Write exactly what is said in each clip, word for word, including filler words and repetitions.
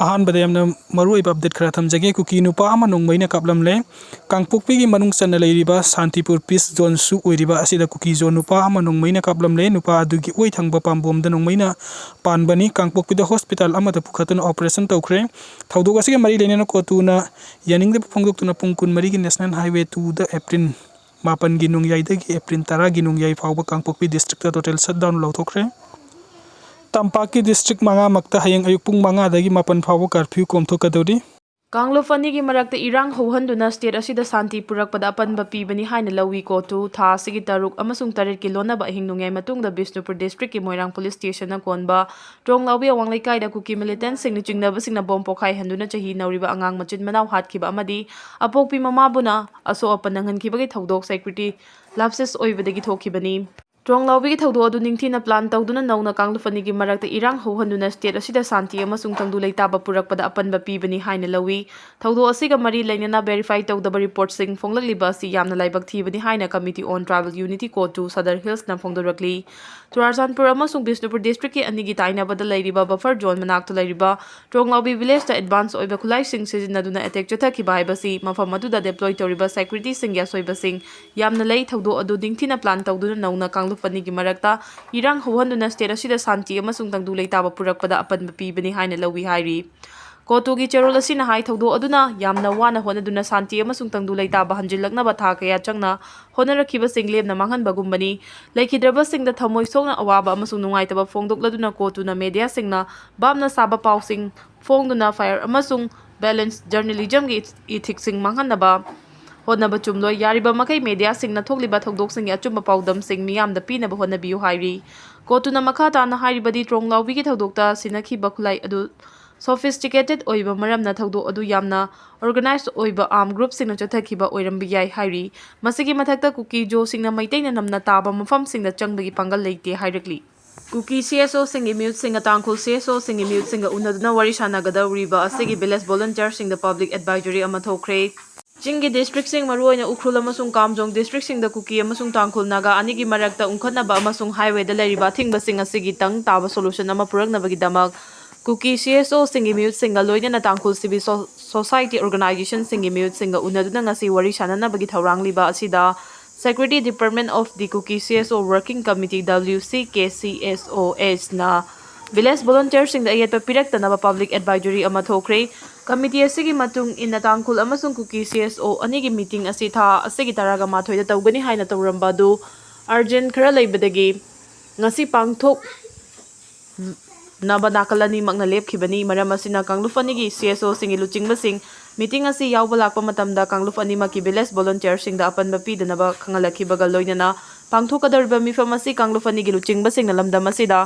ꯑꯍꯥꯟꯕꯗ ꯌꯥꯝꯅ ꯃꯔꯨꯑꯣꯏꯕ update ꯈꯔ ꯊꯝꯖꯒꯦ꯫ ꯀꯨꯀꯤ ꯅꯨꯄꯥ ꯑꯃ ꯅꯣꯡꯃꯩꯅ ꯀꯥꯞꯂꯝꯂꯦ꯫ ꯀꯥꯡꯄꯣꯛꯄꯤꯒꯤ ꯃꯅꯨꯡ ꯆꯟꯅ ꯂꯩꯔꯤꯕ ꯁꯥꯟꯇꯤꯄꯨꯔ peace zone ꯁꯨ ꯑꯣꯏꯔꯤꯕ ꯑꯁꯤꯗ ꯀꯨꯀꯤ ꯖꯣꯟ ꯅꯨꯄꯥ ꯑꯃ ꯅꯣꯡꯃꯩꯅ ꯀꯥꯞꯂꯝꯂꯦ꯫ ꯅꯨꯄꯥ ꯑꯗꯨꯒꯤ ꯑꯣꯏ ꯊꯪꯕ ꯄꯥꯝꯕꯣꯝꯗ ꯅꯣꯡꯃꯩꯅ ꯄꯥꯟꯕꯅꯤ꯫ ꯀꯥꯡꯄꯣꯛꯄꯤꯗ hospital ꯑꯃꯗ ꯄꯨꯈꯠꯇꯨꯅ operation ꯇꯧꯈ꯭ꯔꯦ꯫ ꯊꯧꯗꯣꯛ ꯑꯁꯤꯒ ꯃꯔꯤ ꯂꯩꯅꯅ ꯀꯣꯇꯨꯅ ꯌꯥꯅꯤꯡꯗꯕ ꯐꯣꯡꯗꯣꯛꯇꯨꯅ ꯄꯨꯡ ꯀꯨꯟꯃꯔꯤꯒꯤ National Highway two ꯗ April ꯃꯥꯄꯟꯒꯤ ꯅꯣꯡꯌꯥꯏꯗꯒꯤ April ꯇꯔꯥꯒꯤ ꯅꯣꯡꯌꯥꯏ ꯐꯥꯎꯕ ꯀꯥꯡꯄꯣꯛꯄꯤ district ꯇ total shutdown ꯂꯥꯎꯊꯣꯛꯈ꯭ꯔꯦ꯫ ꯇꯝꯄꯥꯛꯀꯤ district ꯃꯉꯥꯃꯛꯇ ꯍꯌꯦꯡ ꯑꯌꯨꯛ ꯄꯨꯡ ꯃꯉꯥꯗꯒꯤ ꯃꯥꯄꯟ ꯐꯥꯎꯕ curfew ꯀꯣꯝꯊꯣꯛꯀꯗꯧꯔꯤ꯫ ꯀꯥꯡꯂꯨꯞ ꯑꯅꯤꯒꯤ ꯃꯔꯛꯇ ꯏꯔꯥꯡ ꯍꯧꯍꯟꯗꯨꯅ state ꯑꯁꯤꯗ ꯁꯥꯟꯇꯤ ꯄꯨꯔꯛꯄꯗ ꯑꯄꯟꯕ ꯄꯤꯕꯅꯤ ꯍꯥꯏꯅ ꯂꯧꯏ꯫ ꯀꯣꯇꯨ ꯊꯥ ꯑꯁꯤꯒꯤ ꯇꯔꯨꯛ ꯑꯃꯁꯨꯡ ꯇꯔꯦꯠꯀꯤ ꯂꯣꯟꯅꯕ ꯑꯍꯤꯡ ꯅꯣꯡꯌꯥꯏ ꯃꯇꯨꯡꯗ ꯕꯤꯁꯅꯨꯄꯨꯔ district ꯀꯤ ꯃꯣꯏꯔꯥꯡ police station ꯅ ꯀꯣꯟꯕ ꯇ꯭ꯔꯣꯡꯂꯥꯎꯕꯤ ꯑꯋꯥꯡ ꯂꯩꯀꯥꯏꯗ ꯀꯨꯀꯤ militant ꯁꯤꯡꯅ ꯆꯤꯡꯅꯕꯁꯤꯡꯅ bomb ꯄꯣꯈꯥꯏꯍꯟꯗꯨꯅ ꯆꯍꯤ ꯅꯧꯔꯤꯕ ꯑꯉꯥꯡ ꯃꯆꯤꯟ ꯃꯅꯥꯎ ꯍꯥꯠꯈꯤꯕ ꯑꯃꯗꯤ ꯑꯄꯣꯛꯄꯤ ꯃꯃꯥꯕꯨꯅ ꯑꯁꯣꯛ ꯑꯄꯟ ꯅꯪꯍꯟꯈꯤꯕꯒꯤ ꯊꯧꯗꯣꯛ security lapses ꯑꯣꯏꯕꯗꯒꯤ ꯊꯣꯛꯈꯤꯕꯅꯤ꯫ ꯇ꯭ꯔꯣꯡꯂꯥꯎꯕꯤꯒꯤ ꯊꯧꯗꯣꯛ ꯑꯗꯨ ꯅꯤꯡꯊꯤꯅ plan ꯇꯧꯗꯨꯅ ꯅꯧꯅ ꯀꯥꯡꯂꯨꯞ ꯑꯅꯤꯒꯤ ꯃꯔꯛꯇ ꯏꯔꯥꯡ ꯍꯧꯍꯟꯗꯨꯅ state ꯑꯁꯤꯗ ꯁꯥꯟꯇꯤ ꯑꯃꯁꯨꯡ ꯇꯪꯗꯨ ꯂꯩꯇꯥꯕ ꯄꯨꯔꯛꯄꯗ ꯑꯄꯟꯕ ꯄꯤꯕꯅꯤ ꯍꯥꯏꯅ ꯂꯧꯏ꯫ ꯊꯧꯗꯣꯛ ꯑꯁꯤꯒ ꯃꯔꯤ ꯂꯩꯅꯅ verify ꯇꯧꯗꯕ reportꯁꯤꯡ ꯐꯣꯡꯂꯛꯂꯤꯕ ꯑꯁꯤ ꯌꯥꯝꯅ ꯂꯥꯏꯕꯛ ꯊꯤꯕꯅꯤ ꯍꯥꯏꯅ Committee on Tribal Unity ꯀꯣꯇꯨ Sadar ꯍꯤꯜꯁꯅ ꯐꯣꯡꯗꯣꯔꯛꯂꯤ꯫ Churachandpur ꯑꯃꯁꯨꯡ ꯕꯤꯁꯅꯨꯄꯨꯔ district ꯀꯤ ꯑꯅꯤꯒꯤ ꯇꯥꯏꯅꯕꯗ ꯂꯩꯔꯤꯕ buffer zone ꯃꯅꯥꯛꯇ ꯂꯩꯔꯤꯕ ꯇ꯭ꯔꯣꯡꯂꯥꯎꯕꯤ village ꯇ advance ꯑꯣꯏꯕ ꯈꯨꯠꯂꯥꯏꯁꯤꯡ ꯁꯤꯖꯤꯟꯅꯗꯨꯅ attack ꯆꯠꯊꯈꯤꯕ ꯍꯥꯏꯕꯁꯤ ꯃꯐꯝ ꯑꯗꯨꯗ deploy ꯇꯧꯔꯤꯕ security ꯁꯤꯡꯒꯤ ꯑꯁꯣꯏꯕꯁꯤꯡ ꯌꯥꯝꯅ ꯂꯩ꯫ ꯊꯧꯗꯣꯛ ꯑꯗꯨ ꯅꯤꯡꯊꯤꯅ plan ꯇꯧꯗꯨꯅ ꯅꯧꯅ ꯀꯥꯡꯂꯨꯞ ꯑꯅꯤꯒꯤ ꯃꯔꯛꯇ ꯏꯔꯥꯡ ꯍꯧꯍꯟꯗꯨꯅ state ꯑꯁꯤꯗ ꯁꯥꯟꯇꯤ ꯑꯃꯁꯨꯡ ꯇꯪꯗꯨ ꯂꯩꯇꯥꯕ ꯄꯨꯔꯛꯄꯗ ꯑꯄꯟꯕ ꯄꯤꯕꯅꯤ ꯍꯥꯏꯅ ꯂꯧꯏ ꯍꯥꯏꯔꯤ꯫ ꯀꯣꯇꯨꯒꯤ ꯆꯦꯔꯣꯜ ꯑꯁꯤꯅ ꯍꯥꯏ, ꯊꯧꯗꯣꯛ ꯑꯗꯨꯅ ꯌꯥꯝꯅ ꯋꯥꯅ ꯍꯣꯠꯅꯗꯨꯅ ꯁꯥꯟꯇꯤ ꯑꯃꯁꯨꯡ ꯇꯪꯗꯨ ꯂꯩꯇꯥꯕ ꯍꯟꯖꯤꯜꯂꯛꯅꯕ ꯊꯥ ꯀꯌꯥ ꯆꯪꯅ ꯍꯣꯠꯅꯔꯛꯈꯤꯕꯁꯤꯡ ꯂꯦꯝꯅ ꯃꯥꯡꯍꯟꯕꯒꯨꯝꯕꯅꯤ꯫ ꯂꯩꯈꯤꯗ꯭ꯔꯕꯁꯤꯡꯗ ꯊꯃꯣꯏ ꯁꯣꯛꯅ ꯑꯋꯥꯕ ꯑꯃꯁꯨꯡ ꯅꯨꯡꯉꯥꯏꯇꯕ ꯐꯣꯡꯗꯣꯛꯂꯗꯨꯅ ꯀꯣꯇꯨꯅ media ꯁꯤꯡꯅ ꯚꯥꯞꯅ ꯁꯥꯕ ꯄꯥꯎꯁꯤꯡ ꯐꯣꯡꯗꯨꯅ fair ꯑꯃꯁꯨꯡ balance journalism ꯒꯤ ethics ꯁꯤꯡ ꯃꯥꯡꯍꯟꯅꯕ ꯍꯣꯠꯅꯕ ꯆꯨꯝꯂꯣꯏ꯫ ꯌꯥꯔꯤꯕ ꯃꯈꯩ media ꯁꯤꯡꯅ ꯊꯣꯛꯂꯤꯕ ꯊꯧꯗꯣꯛꯁꯤꯡꯒꯤ ꯑꯆꯨꯝꯕ ꯄꯥꯎꯗꯝꯁꯤꯡ ꯃꯤꯌꯥꯝꯗ ꯄꯤꯅꯕ ꯍꯣꯠꯅꯕꯤꯌꯨ ꯍꯥꯏꯔꯤ꯫ ꯀꯣꯇꯨꯅ ꯃꯈꯥ ꯇꯥꯅ ꯍꯥꯏꯔꯤꯕꯗꯤ, ꯇ꯭ꯔꯣꯡꯂꯥꯎꯕꯤꯒꯤ ꯊꯧꯗꯣꯛꯇ ꯁꯤꯟꯅꯈꯤꯕ ꯈꯨꯠꯂꯥꯏ ꯑꯗꯨ sophisticated ꯑꯣꯏꯕ ꯃꯔꯝꯅ ꯊꯧꯗꯣꯛ ꯑꯗꯨ ꯌꯥꯝꯅ organized ꯑꯣꯏꯕ armed group ꯁꯤꯡꯅ ꯆꯠꯊꯈꯤꯕ ꯑꯣꯏꯔꯝꯕ ꯌꯥꯏ ꯍꯥꯏꯔꯤ꯫ ꯃꯁꯤꯒꯤ ꯃꯊꯛꯇ ꯀꯨꯀꯤ ꯖꯣꯁꯤꯡꯅ ꯃꯩꯇꯩꯅ ꯅꯝꯅ ꯇꯥꯕ ꯃꯐꯝꯁꯤꯡꯗ ꯆꯪꯕꯒꯤ ꯄꯥꯡꯒꯜ ꯂꯩꯇꯦ ꯍꯥꯏꯔꯛꯂꯤ꯫ ꯀꯨꯀꯤ C S O ꯁꯤꯡꯒꯤ ꯃꯤꯍꯨꯠꯁꯤꯡꯅ ꯇꯥꯡꯈꯨꯜ C S O ꯁꯤꯡꯒꯤ ꯃꯤꯍꯨꯠꯁꯤꯡꯒ ꯎꯅꯗꯨꯅ ꯋꯥꯔꯤ ꯁꯥꯟꯅꯒꯗꯧꯔꯤꯕ ꯑꯁꯤꯒꯤ village volunteer ꯁꯤꯡꯗ public advisory ꯑꯃ ꯊꯣꯛꯈ꯭ꯔꯦ꯫ ꯆꯤꯡꯒꯤ district ꯁꯤꯡ, ꯃꯔꯨꯑꯣꯏꯅ ꯎꯈ꯭ꯔꯨꯜ ꯑꯃꯁꯨꯡ ꯀꯥꯝꯖꯣꯡ district ꯁꯤꯡꯗ ꯀꯨꯀꯤ ꯑꯃꯁꯨꯡ ꯇꯥꯡꯈꯨꯜ ꯅꯥꯒꯥ ꯑꯅꯤꯒꯤ ꯃꯔꯛꯇ ꯎꯪꯈꯠꯅꯕ ꯑꯃꯁꯨꯡ highway ꯗ ꯂꯩꯔꯤꯕ ꯑꯊꯤꯡꯕꯁꯤꯡ ꯑꯁꯤꯒꯤ ꯇꯪ ꯇꯥꯕ solution ꯑꯃ ꯄꯨꯔꯛꯅꯕꯒꯤꯗꯃꯛ ꯀꯨꯀꯤ ꯁꯤ ꯑꯦꯁ ꯑꯣꯁꯤꯡꯒꯤ ꯃꯤꯍꯨꯠꯁꯤꯡꯒ ꯂꯣꯏꯅꯅ ꯇꯥꯡꯈꯨꯜ ꯁꯤꯚꯤꯜ ꯁꯣ-, ꯁꯣꯁꯥꯏꯇꯤ ꯑꯣꯔꯒꯅꯥꯏꯖꯦꯁꯟꯁꯤꯡꯒꯤ ꯃꯤꯍꯨꯠꯁꯤꯡꯒ ꯎꯅꯗꯨꯅ ꯉꯁꯤ ꯋꯥꯔꯤ ꯁꯥꯅꯅꯕꯒꯤ ꯊꯧꯔꯥꯡ ꯂꯤꯕ ꯑꯁꯤꯗ Secretary, Department of the Kuki C S O Working Committee, W C K C S O H, ꯅ village volunteerꯁꯤꯡꯗ ꯑꯌꯦꯠꯄ ꯄꯤꯔꯛꯇꯅꯕ public advisory ꯑꯃ ꯊꯣꯛꯈ꯭ꯔꯦ꯫ ꯀꯃꯤꯇꯤ ꯑꯁꯤꯒꯤ ꯃꯇꯨꯡ ꯏꯟꯅ ꯇꯥꯡꯈꯨꯜ ꯑꯃꯁꯨꯡ ꯀꯨꯀꯤ C S O ꯑꯅꯤꯒꯤ meeting ꯑꯁꯤ ꯊꯥ ꯑꯁꯤꯒꯤ ꯇꯔꯥꯒ ꯃꯥꯊꯣꯏꯗ ꯇꯧꯒꯅꯤ ꯍꯥꯏꯅ ꯇꯧꯔꯝꯕ ꯑꯗꯨ urgent ꯈꯔ ꯂꯩꯕꯗꯒꯤ ꯉꯁꯤ ꯄꯥꯡꯊꯣꯛ ꯅꯕ ꯅꯥꯀꯜ ꯑꯅꯤꯃꯛꯅ ꯂꯦꯞꯈꯤꯕꯅꯤ꯫ ꯃꯔꯝ ꯑꯁꯤꯅ ꯀꯥꯡꯂꯨꯞ ꯑꯅꯤꯒꯤ C S O ꯁꯤꯡꯒꯤ ꯂꯨꯆꯤꯡꯕꯁꯤꯡ meeting ꯑꯁꯤ ꯌꯥꯎꯕ ꯂꯥꯛꯄ ꯃꯇꯝꯗ ꯀꯥꯡꯂꯨꯞ ꯑꯅꯤꯃꯛꯀꯤ village volunteerꯁꯤꯡꯗ ꯑꯄꯟꯕ ꯄꯤꯗꯅꯕ ꯈꯪꯍꯜꯂꯛꯈꯤꯕꯒ ꯂꯣꯏꯅꯅ ꯄꯥꯡꯊꯣꯛꯀꯗꯧꯔꯤꯕ ꯃꯤꯐꯝ ꯑꯁꯤ ꯀꯥꯡꯂꯨꯞ ꯑꯅꯤꯒꯤ ꯂꯨꯆꯤꯡꯕꯁꯤꯡꯅ ꯂꯝꯗꯝ ꯑꯁꯤꯗ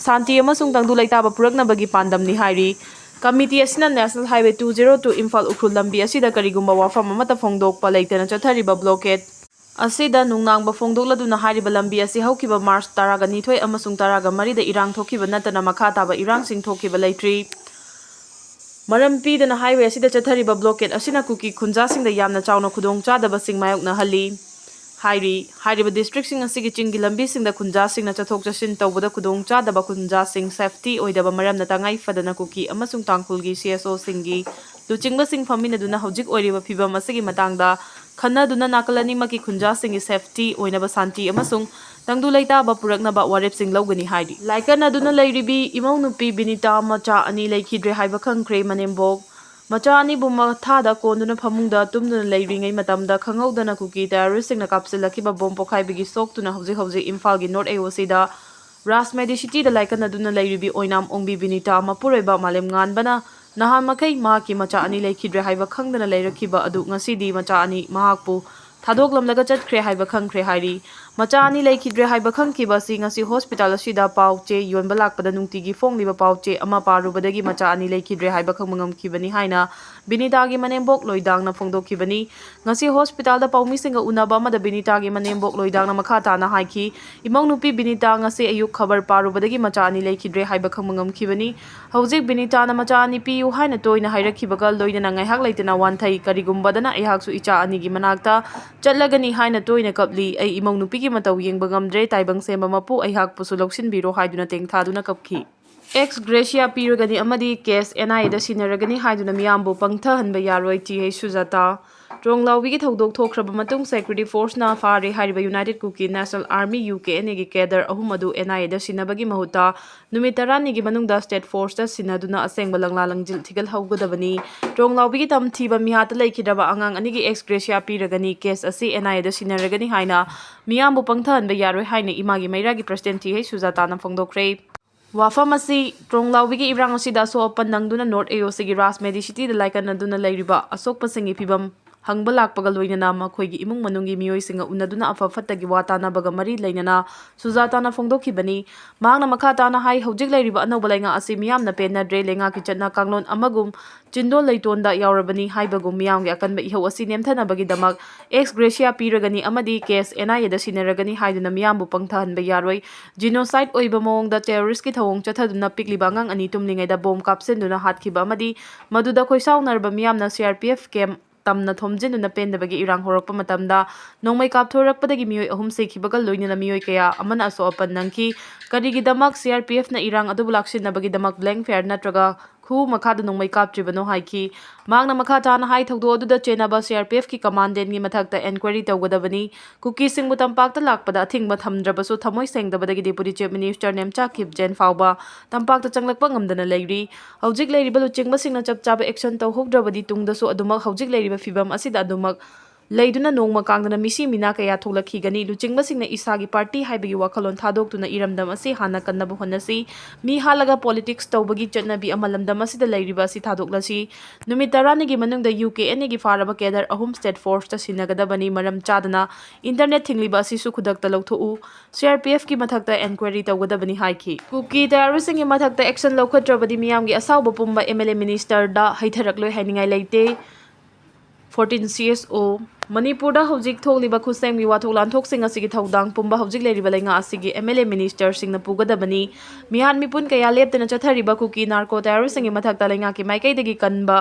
ꯁꯥꯟꯇꯤ ꯑꯃꯁꯨꯡ ꯇꯪꯗꯨ ꯂꯩꯇꯥꯕ ꯄꯨꯔꯛꯅꯕꯒꯤ ꯄꯥꯟꯗꯝꯅꯤ ꯍꯥꯏꯔꯤ꯫ ꯀꯃꯤꯇꯤ ꯑꯁꯤꯅ National Highway two zero two Imphal Ukhrul ꯂꯝꯕꯤ ꯑꯁꯤꯗ ꯀꯔꯤꯒꯨꯝꯕ ꯋꯥꯐꯝ ꯑꯃꯠꯇ ꯐꯣꯡꯗꯣꯛꯄ ꯂꯩꯇꯅ ꯆꯠꯊꯔꯤꯕ blockade ꯑꯁꯤꯗ ꯅꯨꯡꯅꯥꯡꯕ ꯐꯣꯡꯗꯣꯛꯂꯗꯨꯅ ꯍꯥꯏꯔꯤꯕ ꯂꯝꯕꯤ ꯑꯁꯤ ꯍꯧꯈꯤꯕ March ꯇꯔꯥꯒ ꯅꯤꯊꯣꯏ ꯑꯃꯁꯨꯡ ꯇꯔꯥꯒ ꯃꯔꯤꯗ ꯏꯔꯥꯡ ꯊꯣꯛꯈꯤꯕ ꯅꯠꯇꯅ ꯃꯈꯥ ꯇꯥꯕ ꯏꯔꯥꯡꯁꯤꯡ ꯊꯣꯛꯈꯤꯕ ꯂꯩꯇ꯭ꯔꯤ꯫ ꯃꯔꯝ ꯄꯤꯗꯅ highway ꯑꯁꯤꯗ ꯆꯠꯊꯔꯤꯕ blockade ꯑꯁꯤꯅ ꯀꯨꯀꯤ ꯈꯨꯟꯖꯥꯁꯤꯡꯗ ꯌꯥꯝꯅ ꯆꯥꯎꯅ ꯈꯨꯗꯣꯡꯆꯥꯗꯕꯁꯤꯡ ꯃꯥꯌꯣꯛꯅꯍꯜꯂꯤ ꯍꯥꯏꯔꯤ꯫ ꯍꯥꯏꯔꯤꯕ districtꯁꯤꯡ ꯑꯁꯤꯒꯤ ꯆꯤꯡꯒꯤ ꯂꯝꯕꯤꯁꯤꯡꯗ ꯈꯨꯟꯖꯥꯁꯤꯡꯅ ꯆꯠꯊꯣꯛ ꯆꯠꯁꯤꯟ ꯇꯧꯕꯗ ꯈꯨꯗꯣꯡꯆꯥꯗꯕ ꯈꯨꯟꯖꯥꯁꯤꯡ safety ꯑꯣꯏꯗꯕ ꯃꯔꯝꯅ ꯇꯉꯥꯏ ꯐꯗꯅ ꯀꯨꯀꯤ ꯑꯃꯁꯨꯡ ꯇꯥꯡꯈꯨꯜꯒꯤ C S O ꯁꯤꯡꯒꯤ ꯂꯨꯆꯤꯡꯕꯁꯤꯡ ꯐꯝꯃꯤꯟꯅꯗꯨꯅ ꯍꯧꯖꯤꯛ ꯑꯣꯏꯔꯤꯕ ꯐꯤꯚꯝ ꯑꯁꯤꯒꯤ ꯃꯇꯥꯡꯗ ꯈꯟꯅꯗꯨꯅ ꯅꯥꯀꯜ ꯑꯅꯤꯃꯛꯀꯤ ꯈꯨꯟꯖꯥꯁꯤꯡꯒꯤ safety ꯑꯣꯏꯅꯕ ꯁꯥꯟꯇꯤ ꯑꯃꯁꯨꯡ ꯇꯪꯗꯨ ꯂꯩꯇꯥꯕ ꯄꯨꯔꯛꯅꯕ ꯋꯥꯔꯦꯞꯁꯤꯡ ꯂꯧꯒꯅꯤ ꯍꯥꯏꯔꯤ꯫ ꯂꯥꯏꯀꯠꯅꯗꯨꯅ ꯂꯩꯔꯤꯕꯤ ꯏꯃꯧ ꯅꯨꯄꯤ ꯕꯤꯅꯤꯇꯥ ꯃꯆꯥ ꯑꯅꯤ ꯂꯩꯈꯤꯗ꯭ꯔꯦ ꯍꯥꯏꯕ ꯈꯪꯈ꯭ꯔꯦ꯫ ꯃꯅꯦꯝꯕꯣꯛ ꯃꯆꯥ ꯑꯅꯤꯕꯨ ꯃꯊꯥꯗ ꯀꯣꯟꯗꯨꯅ ꯐꯃꯨꯡꯗ ꯇꯨꯝꯗꯨꯅ ꯂꯩꯔꯤꯉꯩ ꯃꯇꯝꯗ ꯈꯪꯍꯧꯗꯅ ꯀꯨꯀꯤ terroristꯁꯤꯡꯅ ꯀꯥꯞꯁꯤꯜꯂꯛꯈꯤꯕ bomb ꯄꯣꯈꯥꯏꯕꯒꯤ ꯁꯣꯛꯇꯨꯅ ꯍꯧꯖꯤꯛ ꯍꯧꯖꯤꯛ ꯏꯝꯐꯥꯜꯒꯤ North A O Cꯗ ꯔꯥꯖ ꯃꯦꯗꯤꯁꯤꯇꯤꯗ ꯂꯥꯏꯀꯠꯅꯗꯨꯅ ꯂꯩꯔꯤꯕꯤ ꯑꯣꯏꯅꯥꯝ ꯑꯣꯡꯕꯤ ꯕꯤꯅꯤꯇꯥ ꯃꯄꯨꯔꯣꯏꯕ ꯃꯥꯂꯦꯝꯉꯥꯟꯕꯅ ꯅꯍꯥꯟ ꯃꯈꯩ ꯃꯍꯥꯛꯀꯤ ꯃꯆꯥ ꯑꯅꯤ ꯂꯩꯈꯤꯗ꯭ꯔꯦ ꯍꯥꯏꯕ ꯈꯪꯗꯅ ꯂꯩꯔꯛꯈꯤꯕ ꯑꯗꯨ ꯉꯁꯤꯗꯤ ꯃꯆꯥ ꯑꯅꯤ ꯃꯍꯥꯛꯄꯨ ꯊꯥꯗꯣꯛꯂꯝꯂꯒ ꯆꯠꯈ꯭ꯔꯦ ꯍꯥꯏꯕ ꯈꯪꯈ꯭ꯔꯦ ꯍꯥꯏꯔꯤ꯫ ꯃꯆꯥ ꯑꯅꯤ ꯂꯩꯈꯤꯗ꯭ꯔꯦ ꯍꯥꯏꯕ ꯈꯪꯈꯤꯕ ꯑꯁꯤ ꯉꯁꯤ hospital ꯑꯁꯤꯗ ꯄꯥꯎ ꯆꯦ ꯌꯣꯟꯕ ꯂꯥꯛꯄꯗ ꯅꯨꯡꯇꯤꯒꯤ ꯐꯣꯡꯂꯤꯕ ꯄꯥꯎ ꯆꯦ ꯑꯃ ꯄꯥꯔꯨꯕꯗꯒꯤ ꯃꯆꯥ ꯑꯅꯤ ꯂꯩꯈꯤꯗ꯭ꯔꯦ ꯍꯥꯏꯕ ꯈꯪꯕ ꯉꯝꯈꯤꯕꯅꯤ ꯍꯥꯏꯅ ꯕꯤꯅꯤꯇꯥꯒꯤ ꯃꯅꯦꯝꯕꯣꯛ ꯂꯣꯏꯗꯥꯡꯅ ꯐꯣꯡꯗꯣꯛꯈꯤꯕꯅꯤ꯫ ꯉꯁꯤ hospitalꯗ ꯄꯥꯎꯃꯤꯁꯤꯡꯒ ꯎꯅꯕ ꯑꯃꯗ ꯕꯤꯅꯤꯇꯥꯒꯤ ꯃꯅꯦꯝꯕꯣꯛ ꯂꯣꯏꯗꯥꯡꯅ ꯃꯈꯥ ꯇꯥꯅ ꯍꯥꯏꯈꯤ, ꯏꯃꯧ ꯅꯨꯄꯤ ꯕꯤꯅꯤꯇꯥ ꯉꯁꯤ ꯑꯌꯨꯛ ꯈꯕꯔ ꯄꯥꯔꯨꯕꯗꯒꯤ ꯃꯆꯥ ꯑꯅꯤ ꯂꯩꯈꯤꯗ꯭ꯔꯦ ꯍꯥꯏꯕ ꯈꯪꯕ ꯉꯝꯈꯤꯕꯅꯤ꯫ ꯍꯧꯖꯤꯛ ꯕꯤꯅꯤꯇꯥꯅ ꯃꯆꯥ ꯑꯅꯤ ꯄꯤꯌꯨ ꯍꯥꯏꯅ ꯇꯣꯏꯅ ꯍꯥꯏꯔꯛꯈꯤꯕꯒ ꯂꯣꯏꯅꯅ ꯉꯥꯏꯍꯥꯛ ꯂꯩꯇꯅ ꯋꯥꯟꯊꯩ꯫ ꯀꯔꯤꯒꯨꯝꯕꯗꯅ ꯑꯩꯍꯥꯛꯁꯨ ꯏꯆꯥ ꯑꯅꯤꯒꯤ ꯃꯅꯥꯛꯇ ꯆꯠꯂꯒꯅꯤ ꯍꯥꯏꯅ ꯇꯣꯏꯅ ꯀꯞꯂꯤ꯫ ꯑꯩ ꯏꯃꯧ ꯅꯨꯄꯤꯒꯤ ꯃꯇꯧ ꯌꯦꯡꯕ ꯉꯝꯗ꯭ꯔꯦ꯫ ꯇꯥꯏꯕꯪ ꯁꯦꯝꯕ ꯃꯄꯨ, ꯑꯩꯍꯥꯛꯄꯨꯁꯨ ꯂꯧꯁꯤꯟꯕꯤꯔꯣ ꯍꯥꯏꯗꯨꯅ ꯇꯦꯡꯊꯥꯗꯨꯅ ꯀꯞꯈꯤ꯫ ꯑꯦꯛꯁ ꯒ꯭ꯔꯦꯁꯤꯌꯥ ꯄꯤꯔꯒꯅꯤ ꯑꯃꯗꯤ ꯀꯦꯁ ꯑꯦꯟ ꯑꯥꯏ ꯑꯦꯗ ꯁꯤꯟꯅꯔꯒꯅꯤ ꯍꯥꯏꯗꯨꯅ ꯃꯤꯌꯥꯝꯕꯨ ꯄꯪꯊꯍꯟꯕ ꯌꯥꯔꯣꯏ, ꯇꯤ ꯑꯩꯆ ꯁꯨꯖꯥꯇꯥ꯫ ꯇ꯭ꯔꯣꯡꯂꯥꯎꯕꯤꯒꯤ ꯊꯧꯗꯣꯛ ꯊꯣꯛꯈ꯭ꯔꯕ ꯃꯇꯨꯡ ꯁꯦꯀ꯭ꯌꯨꯔꯤꯇꯤ ꯐꯣꯔꯁꯅ ꯐꯥꯔꯦ ꯍꯥꯏꯔꯤꯕ united Kuki national army, U K N ꯑꯦꯒꯤ ꯀꯦꯗꯔ ꯑꯍꯨꯝ ꯑꯗꯨ ꯑꯦꯟ ꯑꯥꯏ ꯑꯦꯗ ꯁꯤꯟꯅꯕꯒꯤ ꯃꯍꯨꯠꯇ ꯅꯨꯃꯤꯠ ꯇꯔꯥꯅꯤꯒꯤ ꯃꯅꯨꯡꯗ ꯁ꯭ꯇꯦꯠ ꯐꯣꯔꯁꯇ ꯁꯤꯟꯅꯗꯨꯅ ꯑꯁꯦꯡꯕ ꯂꯪꯂꯥ ꯂꯪꯖꯤꯜ ꯊꯤꯒꯠꯍꯧꯒꯗꯕꯅꯤ꯫ ꯇ꯭ꯔꯣꯡꯂꯥꯎꯕꯤꯒꯤ ꯇꯝꯊꯤꯕ ꯃꯤꯍꯥꯠꯇ ꯂꯩꯈꯤꯗ꯭ꯔꯕ ꯑꯉꯥꯡ ꯑꯅꯤꯒꯤ ꯑꯦꯛꯁ ꯒ꯭ꯔꯦꯁꯤꯌꯥ ꯄꯤꯔꯒꯅꯤ, ꯀꯦꯁ ꯑꯁꯤ ꯑꯦꯟ ꯑꯥꯏ ꯑꯦꯗ ꯁꯤꯟꯅꯔꯒꯅꯤ ꯍꯥꯏꯅ ꯃꯤꯌꯥꯝꯕꯨ ꯄꯪꯊꯍꯟꯕ ꯌꯥꯔꯣꯏ ꯍꯥꯏꯅ ꯏꯃꯥꯒꯤ ꯃꯩꯔꯥꯒꯤ ꯄ꯭ꯔꯁꯤꯗꯦꯟ ꯇꯤ ꯑꯩꯆ ꯁꯨꯖꯥꯇꯥꯅ ꯐꯣꯡꯗꯣꯛꯈ꯭ꯔꯦ꯫ ꯋꯥꯐꯝ ꯑꯁꯤ, ꯇ꯭ꯔꯣꯡꯂꯥꯎꯕꯤꯒꯤ ꯏꯔꯥꯡ ꯑꯁꯤꯗ ꯑꯁꯣꯛ ꯑꯄꯟ ꯅꯪꯗꯨꯅ ꯅꯣꯔꯠ ꯑꯦ ꯑꯣ ꯁꯤꯒꯤ ꯔꯥꯖ ꯃꯦꯗꯤ ꯁꯤꯇꯤꯗ ꯂꯥꯏꯀꯠꯅꯗꯨꯅ ꯂꯩꯔꯤꯕ ꯑꯁꯣꯛꯄꯁꯤꯡꯒꯤ ꯐꯤꯕꯝ ꯍꯪꯕ ꯂꯥꯛꯄꯒ ꯂꯣꯏꯅꯅ ꯃꯈꯣꯏꯒꯤ ꯏꯃꯨꯡ ꯃꯅꯨꯡꯒꯤ ꯃꯤꯑꯣꯏꯁꯤꯡꯒ ꯎꯅꯗꯨꯅ ꯑꯐ ꯐꯠꯇꯒꯤ ꯋꯥ ꯇꯥꯅꯕꯒ ꯃꯔꯤ ꯂꯩꯅꯅ ꯁꯨꯖꯥꯇꯥꯅ ꯐꯣꯡꯗꯣꯛꯈꯤꯕꯅꯤ꯫ ꯃꯍꯥꯛꯅ ꯃꯈꯥ ꯇꯥꯅ ꯍꯥꯏ, ꯍꯧꯖꯤꯛ ꯂꯩꯔꯤꯕ ꯑꯅꯧꯕ ꯂꯩꯉꯥꯛ ꯑꯁꯤ ꯃꯤꯌꯥꯝꯅ ꯄꯦꯟꯅꯗ꯭ꯔꯦ, ꯂꯩꯉꯥꯛꯀꯤ ꯆꯠꯅ ꯀꯥꯡꯂꯣꯟ ꯑꯃꯒꯨꯝ ꯆꯤꯟꯗꯣꯜ ꯂꯩꯇꯣꯟꯗ ꯌꯥꯎꯔꯕꯅꯤ ꯍꯥꯏꯕꯒꯨꯝ ꯃꯤꯌꯥꯝꯒꯤ ꯑꯀꯟꯕ ꯏꯍꯧ ꯑꯁꯤ ꯅꯦꯝꯊꯅꯕꯒꯤꯗꯃꯛ ꯑꯦꯛꯁ ꯒ꯭ꯔꯦꯁꯤꯌꯥ ꯄꯤꯔꯒꯅꯤ ꯑꯃꯗꯤ ꯀꯦꯁ ꯑꯦꯟ ꯑꯥꯏ ꯑꯦꯗ ꯁꯤꯟꯅꯔꯒꯅꯤ ꯍꯥꯏꯗꯨꯅ ꯃꯤꯌꯥꯝꯕꯨ ꯄꯪꯊꯍꯟꯕ ꯌꯥꯔꯣꯏ꯫ ꯖꯤꯅꯣꯁꯥꯏꯗ ꯑꯣꯏꯕ ꯃꯑꯣꯡꯗ ꯇꯦꯔꯣꯔꯤꯁꯀꯤ ꯊꯧꯑꯣꯡ ꯆꯠꯊꯗꯨꯅ ꯄꯤꯛꯂꯤꯕ ꯑꯉꯥꯡ ꯑꯅꯤ ꯇꯨꯝꯂꯤꯉꯩꯗ ꯕꯣꯝ ꯀꯥꯞꯁꯤꯟꯗꯨꯅ ꯍꯥꯠꯈꯤꯕ ꯑꯃꯗꯤ ꯃꯗꯨꯗ ꯈꯣꯏꯁꯥꯎꯅꯔꯕ ꯃꯤꯌꯥꯝꯅ C R P F camp ꯇꯝꯅ ꯊꯣꯝꯖꯤꯟꯗꯨꯅ ꯄꯦꯟꯗꯕꯒꯤ ꯏꯔꯥꯡ ꯍꯧꯔꯛꯄ ꯃꯇꯝꯗ ꯅꯣꯡꯃꯩ ꯀꯥꯞꯊꯣꯔꯛꯄꯗꯒꯤ ꯃꯤꯑꯣꯏ ꯑꯍꯨꯝ ꯁꯤꯈꯤꯕꯒ ꯂꯣꯏꯅꯅ ꯃꯤꯑꯣꯏ ꯀꯌꯥ ꯑꯃꯅ ꯑꯁꯣꯛ ꯑꯄꯟ ꯅꯪꯈꯤ꯫ ꯀꯔꯤꯒꯤꯗꯃꯛ ꯁꯤ ꯑꯥꯔ ꯄꯤ ꯑꯦꯐꯅ ꯏꯔꯥꯡ ꯑꯗꯨꯕꯨ ꯂꯥꯛꯁꯤꯟꯅꯕꯒꯤꯗꯃꯛ ꯕ꯭ꯂꯦꯡ ꯐꯌꯥꯔ ꯅꯠꯇ꯭ꯔꯒ ꯈꯨ ꯃꯈꯥꯗ ꯅꯣꯡꯃꯩ ꯀꯥꯞꯇ꯭ꯔꯤꯕꯅꯣ ꯍꯥꯏꯈꯤ꯫ ꯃꯍꯥꯛꯅ ꯃꯈꯥ ꯇꯥꯅ ꯍꯥꯏ, ꯊꯧꯗꯣꯛ ꯑꯗꯨꯗ ꯆꯦꯟꯅꯕ ꯁꯤ ꯑꯥꯔ ꯄꯤ ꯑꯦꯐꯀꯤ ꯀꯃꯥꯟꯗꯦꯟꯒꯤ ꯃꯊꯛꯇ ꯑꯦꯟꯀ꯭ꯋꯥꯏꯔꯤ ꯇꯧꯒꯗꯕꯅꯤ꯫ ꯀꯨꯀꯤꯁꯤꯡꯕꯨ ꯇꯝꯄꯥꯛꯇ ꯂꯥꯛꯄꯗ ꯑꯊꯤꯡꯕ ꯊꯝꯗ꯭ꯔꯕꯁꯨ ꯊꯃꯣꯏ ꯁꯦꯡꯗꯕꯗꯒꯤ ꯗꯦꯄꯨꯇꯤ ꯆꯤꯐ ꯃꯤꯅꯤꯁꯇꯔ ꯅꯦꯝꯆꯥ ꯀꯤꯞꯖꯦꯟ ꯐꯥꯎꯕ ꯇꯝꯄꯥꯛꯇ ꯆꯪꯂꯛꯄ ꯉꯝꯗꯅ ꯂꯩꯔꯤ꯫ ꯍꯧꯖꯤꯛ ꯂꯩꯔꯤꯕ ꯂꯨꯆꯤꯡꯕꯁꯤꯡꯅ ꯆꯞ ꯆꯥꯕ ꯑꯦꯛꯁꯟ ꯇꯧꯍꯧꯗ꯭ꯔꯕꯗꯤ ꯇꯨꯡꯗꯁꯨ ꯑꯗꯨꯃꯛ ꯍꯧꯖꯤꯛ ꯂꯩꯔꯤꯕ ꯐꯤꯕꯝ ꯑꯁꯤꯗ ꯑꯗꯨꯃꯛ ꯂꯩꯗꯨꯅ ꯅꯣꯡꯃ ꯀꯥꯡꯗꯅ ꯃꯤꯁꯤ ꯃꯤꯅꯥ ꯀꯌꯥ ꯊꯣꯛꯂꯛꯈꯤꯒꯅꯤ꯫ ꯂꯨꯆꯤꯡꯕꯁꯤꯡꯅ ꯏꯁꯥꯒꯤ ꯄꯥꯔꯇꯤ ꯍꯥꯏꯕꯒꯤ ꯋꯥꯈꯜꯂꯣꯟ ꯊꯥꯗꯣꯛꯇꯨꯅ ꯏꯔꯝꯗꯝ ꯑꯁꯤ ꯍꯥꯟꯅ ꯀꯟꯅꯕ ꯍꯣꯠꯅꯁꯤ꯫ ꯃꯤ ꯍꯥꯠꯂꯒ ꯄꯣꯂꯤꯇꯤꯛꯁ ꯇꯧꯕꯒꯤ ꯆꯠꯅꯕꯤ ꯑꯃ ꯂꯝꯗꯝ ꯑꯁꯤꯗ ꯂꯩꯔꯤꯕ ꯑꯁꯤ ꯊꯥꯗꯣꯛꯂꯁꯤ꯫ ꯅꯨꯃꯤꯠ ꯇꯔꯥꯅꯤꯒꯤ ꯃꯅꯨꯡꯗ ꯌꯨ ꯀꯦ ꯑꯦꯟ ꯑꯦꯒꯤ ꯐꯥꯔꯕ ꯀꯦꯗꯔ ꯑꯍꯨꯝ ꯁ꯭ꯇꯦꯠ ꯐꯣꯔꯁꯇ ꯁꯤꯟꯅꯒꯗꯕꯅꯤ꯫ ꯃꯔꯝ ꯆꯥꯗꯅ ꯏꯟꯇꯔꯅꯦꯠ ꯊꯤꯡꯂꯤꯕ ꯑꯁꯤꯁꯨ ꯈꯨꯗꯛꯇ ꯂꯧꯊꯣꯛꯎ꯫ ꯁꯤ ꯑꯥꯔ ꯄꯤ ꯑꯦꯐꯀꯤ ꯃꯊꯛꯇ ꯑꯦꯟꯀ꯭ꯋꯥꯏꯔꯤ ꯇꯧꯒꯗꯕꯅꯤ ꯍꯥꯏꯈꯤ꯫ ꯀꯨꯀꯤ ꯇꯦꯔꯣꯔꯤꯁꯁꯤꯡꯒꯤ ꯃꯊꯛꯇ ꯑꯦꯛꯁꯟ ꯂꯧꯈꯠꯇ꯭ꯔꯕꯗꯤ ꯃꯤꯌꯥꯝꯒꯤ ꯑꯁꯥꯎꯕ ꯄꯨꯝꯕ ꯑꯦꯝ ꯑꯦꯜ ꯑꯦ ꯃꯤꯅꯤꯁꯇꯔꯗ ꯍꯩꯊꯔꯛꯂꯣꯏ ꯍꯥꯏꯅꯤꯡꯉꯥꯏ ꯂꯩꯇꯦ꯫ ꯐꯣꯔꯇꯤꯟ ꯁꯤ ꯑꯦꯁ ꯑꯣ꯫ ꯃꯅꯤꯄꯨꯔꯗ ꯍꯧꯖꯤꯛ ꯊꯣꯛꯂꯤꯕ ꯈꯨꯠꯁꯦꯝꯒꯤ ꯋꯥꯊꯣꯛ ꯂꯥꯟꯊꯣꯛꯁꯤꯡ ꯑꯁꯤꯒꯤ ꯊꯧꯗꯥꯡ ꯄꯨꯝꯕ ꯍꯧꯖꯤꯛ ꯂꯩꯔꯤꯕ ꯂꯩꯉꯥꯛ ꯑꯁꯤꯒꯤ ꯑꯦꯝ ꯑꯦꯜ ꯑꯦ ꯃꯤꯅꯤꯁꯇꯔꯁꯤꯡꯅ ꯄꯨꯒꯗꯕꯅꯤ꯫ ꯃꯤꯍꯥꯠ ꯃꯤꯄꯨꯟ ꯀꯌꯥ ꯂꯦꯞꯇꯅ ꯆꯠꯊꯔꯤꯕ ꯀꯨꯀꯤ ꯅꯥꯔꯀꯣ ꯇꯦꯔꯣꯔꯤꯁꯁꯤꯡꯒꯤ ꯃꯊꯛꯇ ꯂꯩꯉꯥꯛꯀꯤ ꯃꯥꯏꯀꯩꯗꯒꯤ ꯀꯟꯕ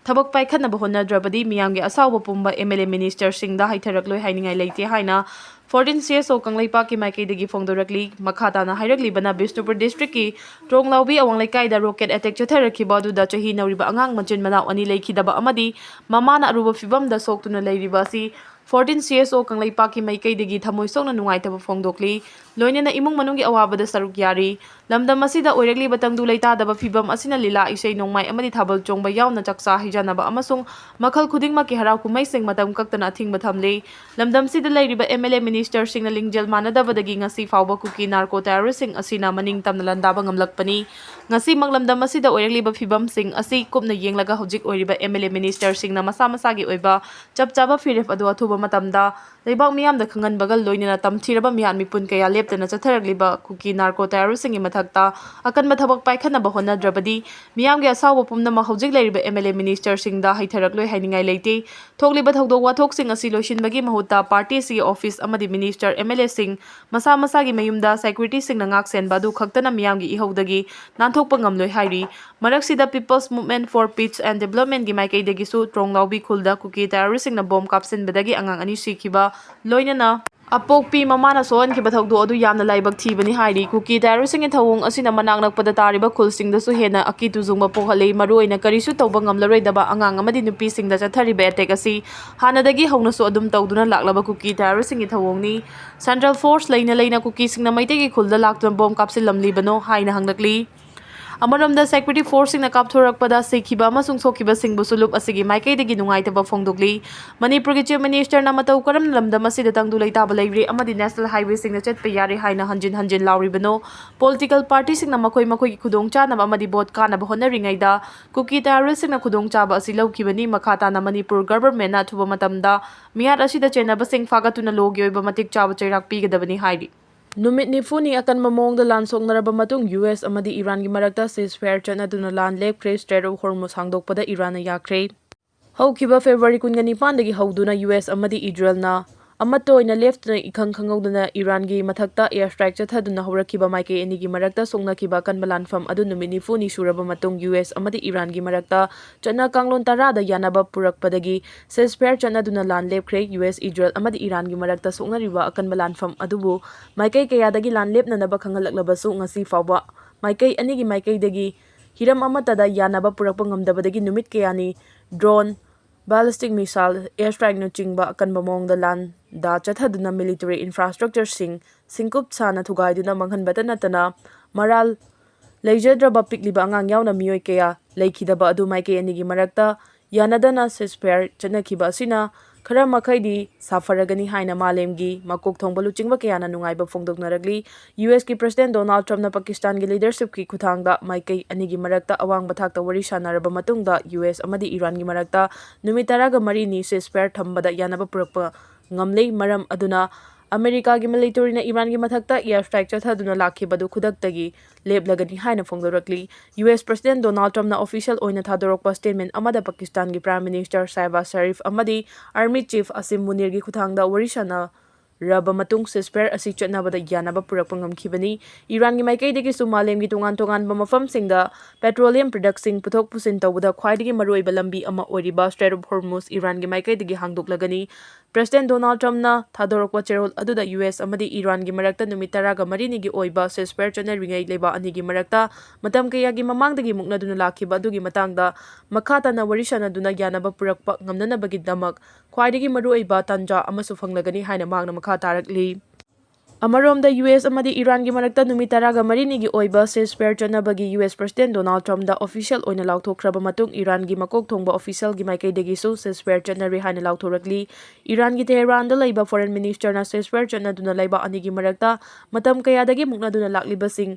ꯊꯕꯛ ꯄꯥꯏꯈꯠꯅꯕ ꯍꯣꯠꯅꯗ꯭ꯔꯕꯗꯤ ꯃꯤꯌꯥꯝꯒꯤ ꯑꯁꯥꯎꯕ ꯄꯨꯝꯕ ꯑꯦꯝ ꯑꯦꯜ ꯑꯦ ꯃꯤꯅꯤꯁꯇꯔꯁꯤꯡꯗ ꯍꯩꯊꯔꯛꯂꯣꯏ ꯍꯥꯏꯅꯤꯡꯉꯥꯏ ꯂꯩꯇꯦ ꯍꯥꯏꯅ ꯐꯣꯔꯇꯤꯟ ꯁꯤ ꯑꯦꯁ ꯑꯣ ꯀꯪꯂꯩꯄꯥꯛꯀꯤ ꯃꯥꯏꯀꯩꯗꯒꯤ ꯐꯣꯡꯗꯣꯔꯛꯂꯤ꯫ ꯃꯈꯥ ꯇꯥꯅ ꯍꯥꯏꯔꯛꯂꯤꯕꯅ ꯕꯤꯁꯅꯨꯄꯨꯔ ꯗꯤꯁꯇ꯭ꯔꯤꯛꯀꯤ ꯇ꯭ꯔꯣꯡꯂꯥꯎꯕꯤ ꯑꯋꯥꯡ ꯂꯩꯀꯥꯏꯗ ꯔꯣꯀꯦꯠ ꯑꯦꯇꯦꯛ ꯆꯠꯊꯔꯛꯈꯤꯕ ꯑꯗꯨꯗ ꯆꯍꯤ ꯅꯧꯔꯤꯕ ꯑꯉꯥꯡ ꯃꯆꯤꯟ ꯃꯅꯥꯎ ꯑꯅꯤ ꯂꯩꯈꯤꯗꯕ ꯑꯃꯗꯤ ꯃꯃꯥꯅ ꯑꯔꯨꯕ ꯐꯤꯕꯝꯗ ꯁꯣꯛꯇꯨꯅ ꯂꯩꯔꯤꯕ ꯑꯁꯤ ꯐꯣꯔꯇꯤꯟ ꯁꯤ ꯑꯦꯁ ꯑꯣ ꯀꯪꯂꯩꯄꯥꯛꯀꯤ ꯃꯥꯏꯀꯩꯗꯒꯤ ꯊꯃꯣꯏ ꯁꯣꯛꯅ ꯅꯨꯡꯉꯥꯏꯇꯕ ꯐꯣꯡꯗꯣꯛꯂꯤ꯫ ꯂꯣꯏꯅꯅ ꯏꯃꯨꯡ ꯃꯅꯨꯡꯒꯤ ꯑꯋꯥꯕꯗ ꯁꯔꯨꯛ ꯌꯥꯔꯤ꯫ ꯂꯝꯗꯝ ꯑꯁꯤꯗ ꯑꯣꯏꯔꯛꯂꯤꯕ ꯇꯪꯗꯨ ꯂꯩꯇꯥꯗꯕ ꯐꯤꯕꯝ ꯑꯁꯤꯅ ꯂꯤꯂꯥ, ꯏꯁꯩ ꯅꯣꯡꯃꯥꯏ ꯑꯃꯗꯤ ꯊꯥꯕꯜ ꯆꯣꯡꯕ ꯌꯥꯎꯅ ꯆꯥꯛꯆꯥ ꯍꯩꯖꯥꯟꯅꯕ ꯑꯃꯁꯨꯡ ꯃꯈꯜ ꯈꯨꯗꯤꯡꯃꯛꯀꯤ ꯍꯔꯥꯎ ꯀꯨꯝꯍꯩꯁꯤꯡ ꯃꯇꯝ ꯀꯛꯇꯅ ꯑꯊꯤꯡꯕ ꯊꯝꯂꯤ꯫ ꯂꯝꯗꯝꯁꯤꯗ ꯂꯩꯔꯤꯕ ꯑꯦꯝ ꯑꯦꯜ ꯑꯦ ꯃꯤꯅꯤꯁꯇꯔꯁꯤꯡꯅ ꯂꯤꯡꯖꯦꯜ ꯃꯥꯟꯅꯗꯕꯗꯒꯤ ꯉꯁꯤ ꯐꯥꯎꯕ ꯀꯨꯀꯤ ꯅꯥꯔꯀꯣ ꯇꯦꯔꯣꯔꯤꯁꯁꯤꯡ ꯑꯁꯤꯅ ꯃꯅꯤꯡ ꯇꯝꯅ ꯂꯥꯟꯗꯥꯕ ꯉꯝꯂꯛꯄꯅꯤ꯫ ꯉꯁꯤꯃꯛ ꯂꯝꯗꯝ ꯑꯁꯤꯗ ꯑꯣꯏꯔꯛꯂꯤꯕ ꯐꯤꯕꯝꯁꯤꯡ ꯑꯁꯤ ꯀꯨꯞꯅ ꯌꯦꯡꯂꯒ ꯍꯧꯖꯤꯛ ꯑꯣꯏꯔꯤꯕ ꯑꯦꯝ ꯑꯦꯜ ꯑꯦ ꯃꯤꯅꯤꯁꯇꯔꯁꯤꯡꯅ ꯃꯁꯥ ꯃꯁꯥꯒꯤ ꯑꯣꯏꯕ ꯆꯞ ꯆꯥꯕ ꯐꯤꯔꯦꯞ ꯑꯗꯨ ꯑꯊꯨꯕ ꯃꯇꯝꯗ ꯂꯩꯕꯥꯛ ꯃꯤꯌꯥꯝꯗ ꯈꯪꯍꯟꯕꯒ ꯂꯣꯏꯅꯅ ꯇꯝꯊꯤꯔꯕ ꯃꯤꯍꯥꯠ ꯃꯤꯄꯨꯟ ꯀꯌꯥ ꯂꯦꯞꯇꯅ ꯆꯠꯊꯔꯛꯂꯤꯕ ꯀꯨꯀꯤ ꯅꯥꯔꯀꯣ ꯇꯦꯔꯣꯔꯤꯁꯁꯤꯡꯒꯤ ꯃꯊꯛꯇ ꯑꯀꯟꯕ ꯊꯕꯛ ꯄꯥꯏꯈꯠꯅꯕ ꯍꯣꯠꯅꯗ꯭ꯔꯕꯗꯤ ꯃꯤꯌꯥꯝꯒꯤ ꯑꯁꯥꯎꯕ ꯄꯨꯝꯅꯃꯛ ꯍꯧꯖꯤꯛ ꯂꯩꯔꯤꯕ ꯑꯦꯝ ꯑꯦꯜ ꯑꯦ ꯃꯤꯅꯤꯁꯇꯔꯁꯤꯡꯗ ꯍꯩꯊꯔꯛꯂꯣꯏ ꯍꯥꯏꯅꯤꯡꯉꯥꯏ ꯂꯩꯇꯦ꯫ ꯊꯣꯛꯂꯤꯕ ꯊꯧꯗꯣꯛ ꯋꯥꯊꯣꯛꯁꯤꯡ ꯑꯁꯤ ꯂꯣꯏꯁꯤꯟꯕꯒꯤ ꯃꯍꯨꯠꯇ ꯄꯥꯔꯇꯤ ꯑꯁꯤꯒꯤ ꯑꯣꯐꯤꯁ ꯑꯃꯗꯤ ꯃꯤꯅꯤꯁꯇꯔ, ꯑꯦꯝ ꯑꯦꯜ ꯑꯦꯁꯤꯡ ꯃꯁꯥ ꯃꯁꯥꯒꯤ ꯃꯌꯨꯝꯗ ꯁꯦꯀ꯭ꯌꯨꯔꯤꯇꯤꯁꯤꯡꯅ ꯉꯥꯛ ꯁꯦꯟꯕ ꯑꯗꯨ ꯈꯛꯇꯅ ꯃꯤꯌꯥꯝꯒꯤ ꯏꯍꯧꯗꯒꯤ ꯅꯥꯟꯊꯣꯛꯄ ꯉꯝꯂꯣꯏ ꯍꯥꯏꯔꯤ꯫ ꯃꯔꯛꯁꯤꯗ People's Movement for Peace and Developmentꯒꯤ ꯃꯥꯏꯀꯩꯗꯒꯤꯁꯨ ꯇ꯭ꯔꯣꯡꯂꯥꯎꯕꯤ ꯈꯨꯜꯗ ꯀꯨꯀꯤ ꯇꯦꯔꯣꯔꯤꯁꯁꯤꯡꯅ ꯕꯣꯝ ꯀꯥꯞꯁꯤꯟꯕꯗꯒꯤ ꯑꯉꯥꯡ ꯑꯅꯤ ꯁꯤꯈꯤꯕ, ꯂꯣꯏꯅꯅ ꯑꯄꯣꯛꯄꯤ ꯃꯃꯥꯅ ꯁꯣꯛꯍꯟꯈꯤꯕ ꯊꯧꯗꯣꯛ ꯑꯗꯨ ꯌꯥꯝꯅ ꯂꯥꯏꯕꯛ ꯊꯤꯕꯅꯤ ꯍꯥꯏꯔꯤ꯫ ꯀꯨꯀꯤ ꯇꯦꯔꯣꯔꯤꯁꯁꯤꯡꯒꯤ ꯊꯧꯑꯣꯡ ꯑꯁꯤꯅ ꯃꯅꯥꯛ ꯅꯛꯄꯗ ꯇꯥꯔꯤꯕ ꯈꯨꯜꯁꯤꯡꯗꯁꯨ ꯍꯦꯟꯅ ꯑꯀꯤ ꯇꯨꯖꯨꯡꯕ ꯄꯣꯛꯍꯜꯂꯤ꯫ ꯃꯔꯨꯑꯣꯏꯅ ꯀꯔꯤꯁꯨ ꯇꯧꯕ ꯉꯝꯂꯔꯣꯏꯗꯕ ꯑꯉꯥꯡ ꯑꯃꯗꯤ ꯅꯨꯄꯤꯁꯤꯡꯗ ꯆꯠꯊꯔꯤꯕ ꯑꯦꯇꯦꯛ ꯑꯁꯤ ꯍꯥꯟꯅꯗꯒꯤ ꯍꯧꯅꯁꯨ ꯑꯗꯨꯝ ꯇꯧꯗꯨꯅ ꯂꯥꯛꯂꯕ ꯀꯨꯀꯤ ꯇꯦꯔꯣꯔꯤꯁꯁꯤꯡꯒꯤ ꯊꯧꯑꯣꯡꯅꯤ꯫ ꯁꯦꯟꯇ꯭ꯔꯦꯜ ꯐꯣꯔꯁ ꯂꯩꯅ ꯂꯩꯅ ꯀꯨꯀꯤꯁꯤꯡꯅ ꯃꯩꯇꯩꯒꯤ ꯈꯨꯜꯗ ꯂꯥꯛꯇꯨꯅ ꯕꯣꯝ ꯀꯥꯞꯁꯤꯜꯂꯝꯂꯤꯕꯅꯣ ꯍꯥꯏꯅ ꯍꯪꯂꯛꯂꯤ꯫ ꯑꯃꯔꯣꯝꯗ ꯁꯦꯀ꯭ꯌꯨꯔꯤꯇꯤ ꯐꯣꯔꯁꯁꯤꯡꯅ ꯀꯥꯞꯊꯣꯔꯛꯄꯗ ꯁꯤꯈꯤꯕ ꯑꯃꯁꯨꯡ ꯁꯣꯛꯈꯤꯕꯁꯤꯡꯕꯨꯁꯨ ꯂꯨꯞ ꯑꯁꯤꯒꯤ ꯃꯥꯏꯀꯩꯗꯒꯤ ꯅꯨꯡꯉꯥꯏꯇꯕ ꯐꯣꯡꯗꯣꯛꯂꯤ꯫ ꯃꯅꯤꯄꯨꯔꯒꯤ ꯆꯤꯐ ꯃꯤꯅꯤꯁꯇꯔꯅ ꯃꯇꯧ ꯀꯔꯝꯅ ꯂꯝꯗꯝ ꯑꯁꯤꯗ ꯇꯪꯗꯨ ꯂꯩꯇꯥꯕ ꯂꯩꯔꯤ ꯑꯃꯗꯤ ꯅꯦꯁꯅꯦꯜ ꯍꯥꯏꯋꯦꯁꯤꯡꯗ ꯆꯠꯄ ꯌꯥꯔꯦ ꯍꯥꯏꯅ ꯍꯟꯖꯤꯟ ꯍꯟꯖꯤꯟ ꯂꯥꯎꯔꯤꯕꯅꯣ? ꯄꯣꯂꯤꯇꯤꯀꯦꯜ ꯄꯥꯔꯇꯤꯁꯤꯡꯅ ꯃꯈꯣꯏ ꯃꯈꯣꯏꯒꯤ ꯈꯨꯗꯣꯡꯆꯥꯅꯕ ꯑꯃꯗꯤ ꯚꯣꯠ ꯀꯥꯅꯕ ꯍꯣꯠꯅꯔꯤꯉꯩꯗ ꯀꯨꯀꯤ ꯇꯦꯔꯣꯔꯤꯁꯁꯤꯡꯅ ꯈꯨꯗꯣꯡꯆꯥꯕ ꯑꯁꯤ ꯂꯧꯈꯤꯕꯅꯤ꯫ ꯃꯈꯥ ꯇꯥꯅ ꯃꯅꯤꯄꯨꯔ ꯒꯚꯔꯟꯃꯦꯟꯠꯅ ꯑꯊꯨꯕ ꯃꯇꯝꯗ ꯃꯤꯍꯥꯠ ꯑꯁꯤꯗ ꯆꯦꯟꯅꯕꯁꯤꯡ ꯐꯥꯒꯠꯇꯨꯅ ꯂꯣꯒꯤ ꯑꯣꯏꯕ ꯃꯇꯤꯛ ꯆꯥꯕ ꯆꯩꯔꯥꯛ ꯄꯤꯒꯗꯕꯅꯤ ꯍꯥꯏꯔꯤ꯫ ꯅꯨꯃꯤꯠ ꯅꯤꯐꯨꯅꯤ ꯑꯀꯟꯕ ꯃꯑꯣꯡꯗ ꯂꯥꯟ ꯁꯣꯛꯅꯔꯕ ꯃꯇꯨꯡ, ꯌꯨ ꯑꯦꯁ ꯑꯃꯗꯤ ꯏꯔꯥꯟꯒꯤ ꯃꯔꯛꯇ ceasefire ꯆꯠꯅꯗꯨꯅ ꯂꯥꯟ ꯂꯦꯞꯈ꯭ꯔꯦ꯫ Straight of ꯍꯣꯔꯃꯨꯖ ꯍꯥꯡꯗꯣꯛꯄꯗ ꯏꯔꯥꯟꯅ ꯌꯥꯈ꯭ꯔꯦ꯫ ꯍꯧꯈꯤꯕ ꯐꯦꯕ꯭ꯔꯨꯋꯥꯔꯤ ꯀꯨꯟꯒ ꯅꯤꯄꯥꯟꯗꯒꯤ ꯍꯧꯗꯨꯅ ꯌꯨ ꯑꯦꯁ ꯑꯃꯗꯤ ꯏꯖꯔꯦꯜꯅ ꯑꯃꯠꯇ ꯑꯣꯏꯅ ꯂꯦꯞꯇꯅ ꯏꯈꯪ ꯈꯪꯍꯧꯗꯅ ꯏꯔꯥꯟꯒꯤ ꯃꯊꯛꯇ air strike ꯆꯠꯊꯗꯨꯅ ꯍꯧꯔꯛꯈꯤꯕ ꯃꯥꯏꯀꯩ ꯑꯅꯤꯒꯤ ꯃꯔꯛꯇ ꯁꯣꯛꯅꯈꯤꯕ ꯑꯀꯟꯕ ꯂꯥꯟꯐꯝ ꯑꯗꯨ ꯅꯨꯃꯤꯠ ꯅꯤꯐꯨꯅꯤ ꯁꯨꯔꯕ ꯃꯇꯨꯡ ꯌꯨ ꯑꯦꯁ ꯑꯃꯗꯤ ꯏꯔꯥꯟꯒꯤ ꯃꯔꯛꯇ ꯆꯠꯅ ꯀꯥꯡꯂꯣꯟ ꯇꯔꯥꯗ ꯌꯥꯅꯕ ꯄꯨꯔꯛꯄꯗꯒꯤ ceasefire ꯆꯠꯅꯗꯨꯅ ꯂꯥꯟ ꯂꯦꯞꯈ꯭ꯔꯦ꯫ ꯌꯨ ꯑꯦꯁ ꯏꯖꯔꯦꯜ ꯑꯃꯗꯤ ꯏꯔꯥꯟꯒꯤ ꯃꯔꯛꯇ ꯁꯣꯛꯅꯔꯤꯕ ꯑꯀꯟꯕ ꯂꯥꯟꯐꯝ ꯑꯗꯨꯕꯨ ꯃꯥꯏꯀꯩ ꯀꯌꯥꯗꯒꯤ ꯂꯥꯟ ꯂꯦꯞꯅꯅꯕ ꯈꯪꯍꯜꯂꯛꯂꯕꯁꯨ ꯉꯁꯤ ꯐꯥꯎꯕ ꯃꯥꯏꯀꯩ ꯑꯅꯤꯒꯤ ꯃꯥꯏꯀꯩꯗꯒꯤ ꯍꯤꯔꯝ ꯑꯃꯠꯇꯗ ꯌꯥꯅꯕ ꯄꯨꯔꯛꯄ ꯉꯝꯗꯕꯗꯒꯤ ꯅꯨꯃꯤꯠ ꯀꯌꯥꯅꯤ drone, ballistic missile, air strikeꯅꯆꯤꯡꯕ ꯑꯀꯟꯕ ꯃꯑꯣꯡꯗ ꯂꯥꯟꯗꯥ ꯆꯠꯊꯗꯨꯅ military infrastructureꯁꯤꯡ ꯁꯤꯡꯀꯨꯞ ꯁꯥꯅ ꯊꯨꯒꯥꯏꯗꯨꯅ ꯃꯥꯡꯍꯟꯕꯇ ꯅꯠꯇꯅ ꯃꯔꯥꯜ ꯂꯩꯖꯗ꯭ꯔꯕ ꯄꯤꯛꯂꯤꯕ ꯑꯉꯥꯡ ꯌꯥꯎꯅ ꯃꯤꯑꯣꯏ ꯀꯌꯥ ꯂꯩꯈꯤꯗꯕ ꯑꯗꯨ ꯃꯥꯏꯀꯩ ꯑꯅꯤꯒꯤ ꯃꯔꯛꯇ ꯌꯥꯅꯗꯅ ceasefire ꯆꯠꯅꯈꯤꯕ ꯑꯁꯤꯅ ꯈꯔ ꯃꯈꯩꯗꯤ ꯁꯥꯐꯔꯒꯅꯤ ꯍꯥꯏꯅ ꯃꯥꯂꯦꯝꯒꯤ ꯃꯀꯣꯛ ꯊꯣꯡꯕ ꯂꯨꯆꯤꯡꯕ ꯀꯌꯥꯅ ꯅꯨꯡꯉꯥꯏꯕ ꯐꯣꯡꯗꯣꯛꯅꯔꯛꯂꯤ꯫ ꯌꯨ ꯑꯦꯁꯀꯤ President Donald Trumpꯅ ꯄꯥꯀꯤꯁꯇꯥꯟꯒꯤ leadershipꯀꯤ ꯈꯨꯠꯊꯥꯡꯗ ꯃꯥꯏꯀꯩ ꯑꯅꯤꯒꯤ ꯃꯔꯛꯇ ꯑꯋꯥꯡꯕ ꯊꯥꯛꯇ ꯋꯥꯔꯤ ꯁꯥꯟꯅꯔꯕ ꯃꯇꯨꯡꯗ ꯌꯨ ꯑꯦꯁ ꯑꯃꯗꯤ ꯏꯔꯥꯟꯒꯤ ꯃꯔꯛꯇ ꯅꯨꯃꯤꯠ ꯇꯔꯥꯒ ꯃꯔꯤꯅꯤ ceasefire ꯊꯝꯕꯗ ꯌꯥꯅꯕ ꯄꯨꯔꯛꯄ ꯉꯝꯂꯦ꯫ ꯃꯔꯝ ꯑꯗꯨꯅ ꯑꯃꯦꯔꯤꯀꯥꯒꯤ militaryꯅ ꯏꯔꯥꯟꯒꯤ ꯃꯊꯛꯇ air strike ꯆꯠꯊꯗꯨꯅ ꯂꯥꯛꯈꯤꯕꯗꯨ ꯈꯨꯗꯛꯇꯒꯤ ꯂꯦꯞꯂꯒꯅꯤ ꯍꯥꯏꯅ ꯐꯣꯡꯗꯣꯔꯛꯂꯤ꯫ ꯌꯨ ꯑꯦꯁ President Donald Trumpꯅ official ꯑꯣꯏꯅ ꯊꯥꯗꯣꯔꯛꯄ statement ꯑꯃꯗ ꯄꯥꯀꯤꯁꯇꯥꯟꯒꯤ Prime Minister ꯁꯍꯕꯥꯖ ꯁꯔꯤꯐ ꯑꯃꯗꯤ Army Chief ꯑꯁꯤꯝ ꯃꯨꯅꯤꯔꯒꯤ ꯈꯨꯠꯊꯥꯡꯗ ꯋꯥꯔꯤ ꯁꯥꯟꯅꯔꯕ ꯃꯇꯨꯡ ceasefire ꯑꯁꯤ ꯆꯠꯅꯕꯗ ꯌꯥꯅꯕ ꯄꯨꯔꯛꯄ ꯉꯝꯈꯤꯕꯅꯤ꯫ ꯏꯔꯥꯟꯒꯤ ꯃꯥꯏꯀꯩꯗꯒꯤꯁꯨ ꯃꯥꯂꯦꯝꯒꯤ ꯇꯣꯉꯥꯟ ꯇꯣꯉꯥꯟꯕ ꯃꯐꯝꯁꯤꯡꯗ petroleum productꯁꯤꯡ ꯄꯨꯊꯣꯛ ꯄꯨꯁꯤꯟ ꯇꯧꯕꯗ ꯈ꯭ꯋꯥꯏꯗꯒꯤ ꯃꯔꯨꯑꯣꯏꯕ ꯂꯝꯕꯤ ꯑꯃ ꯑꯣꯏꯔꯤꯕ Strait of Hormuz ꯏꯔꯥꯟꯒꯤ ꯃꯥꯏꯀꯩꯗꯒꯤ ꯍꯥꯡꯗꯣꯛꯂꯒꯅꯤ꯫ President Donald Trumpꯅ ꯊꯥꯗꯣꯔꯛꯄ ꯆꯦꯔꯣꯜ ꯑꯗꯨꯗ ꯌꯨ ꯑꯦꯁ ꯑꯃꯗꯤ ꯏꯔꯥꯟꯒꯤ ꯃꯔꯛꯇ ꯅꯨꯃꯤꯠ ꯇꯔꯥꯒ ꯃꯔꯤꯅꯤꯒꯤ ꯑꯣꯏꯕ ceasefire ꯆꯠꯅꯔꯤꯉꯩ ꯂꯩꯕꯥꯛ ꯑꯅꯤꯒꯤ ꯃꯔꯛꯇ ꯃꯇꯝ ꯀꯌꯥꯒꯤ ꯃꯃꯥꯡꯗꯒꯤ ꯃꯨꯛꯅꯗꯨꯅ ꯂꯥꯛꯈꯤꯕ ꯑꯗꯨꯒꯤ ꯃꯇꯥꯡꯗ ꯃꯈꯥ ꯇꯥꯅ ꯋꯥꯔꯤ ꯁꯥꯟꯅꯗꯨꯅ ꯌꯥꯅꯕ ꯄꯨꯔꯛꯄ ꯉꯝꯅꯅꯕꯒꯤꯗꯃꯛ ꯈ꯭ꯋꯥꯏꯗꯒꯤ ꯃꯔꯨꯑꯣꯏꯕ ꯇꯥꯟꯖꯥ ꯑꯃꯁꯨ ꯐꯪꯂꯒꯅꯤ ꯍꯥꯏꯅ ꯃꯍꯥꯛꯅ ꯃꯈꯥ ꯇꯥꯔꯛꯂꯤ꯫ ꯑꯃꯔꯣꯝꯗ ꯌꯨ ꯑꯦꯁ ꯑꯃꯗꯤ ꯏꯔꯥꯟꯒꯤ ꯃꯔꯛꯇ ꯅꯨꯃꯤꯠ ꯇꯔꯥꯒ ꯃꯔꯤꯅꯤꯒꯤ ꯑꯣꯏꯕ ceasefire ꯆꯠꯅꯕꯒꯤ ꯌꯨ ꯑꯦꯁ President Donald Trumpꯗ official ꯑꯣꯏꯅ ꯂꯥꯎꯊꯣꯛꯈ꯭ꯔꯕ ꯃꯇꯨꯡ ꯏꯔꯥꯟꯒꯤ ꯃꯀꯣꯛ ꯊꯣꯡꯕ officialꯒꯤ ꯃꯥꯏꯀꯩꯗꯒꯤꯁꯨ ceasefire ꯆꯠꯅꯔꯦ ꯍꯥꯏꯅ ꯂꯥꯎꯊꯣꯔꯛꯂꯤ꯫ ꯏꯔꯥꯟꯒꯤ ꯇꯦꯍꯔꯥꯟꯗ ꯂꯩꯕ Foreign Ministerꯅ ceasefire ꯆꯠꯅꯗꯨꯅ ꯂꯩꯕꯥꯛ ꯑꯅꯤꯒꯤ ꯃꯔꯛꯇ ꯃꯇꯝ ꯀꯌꯥꯗꯒꯤ ꯃꯨꯛꯅꯗꯨꯅ ꯂꯥꯛꯂꯤꯕꯁꯤꯡ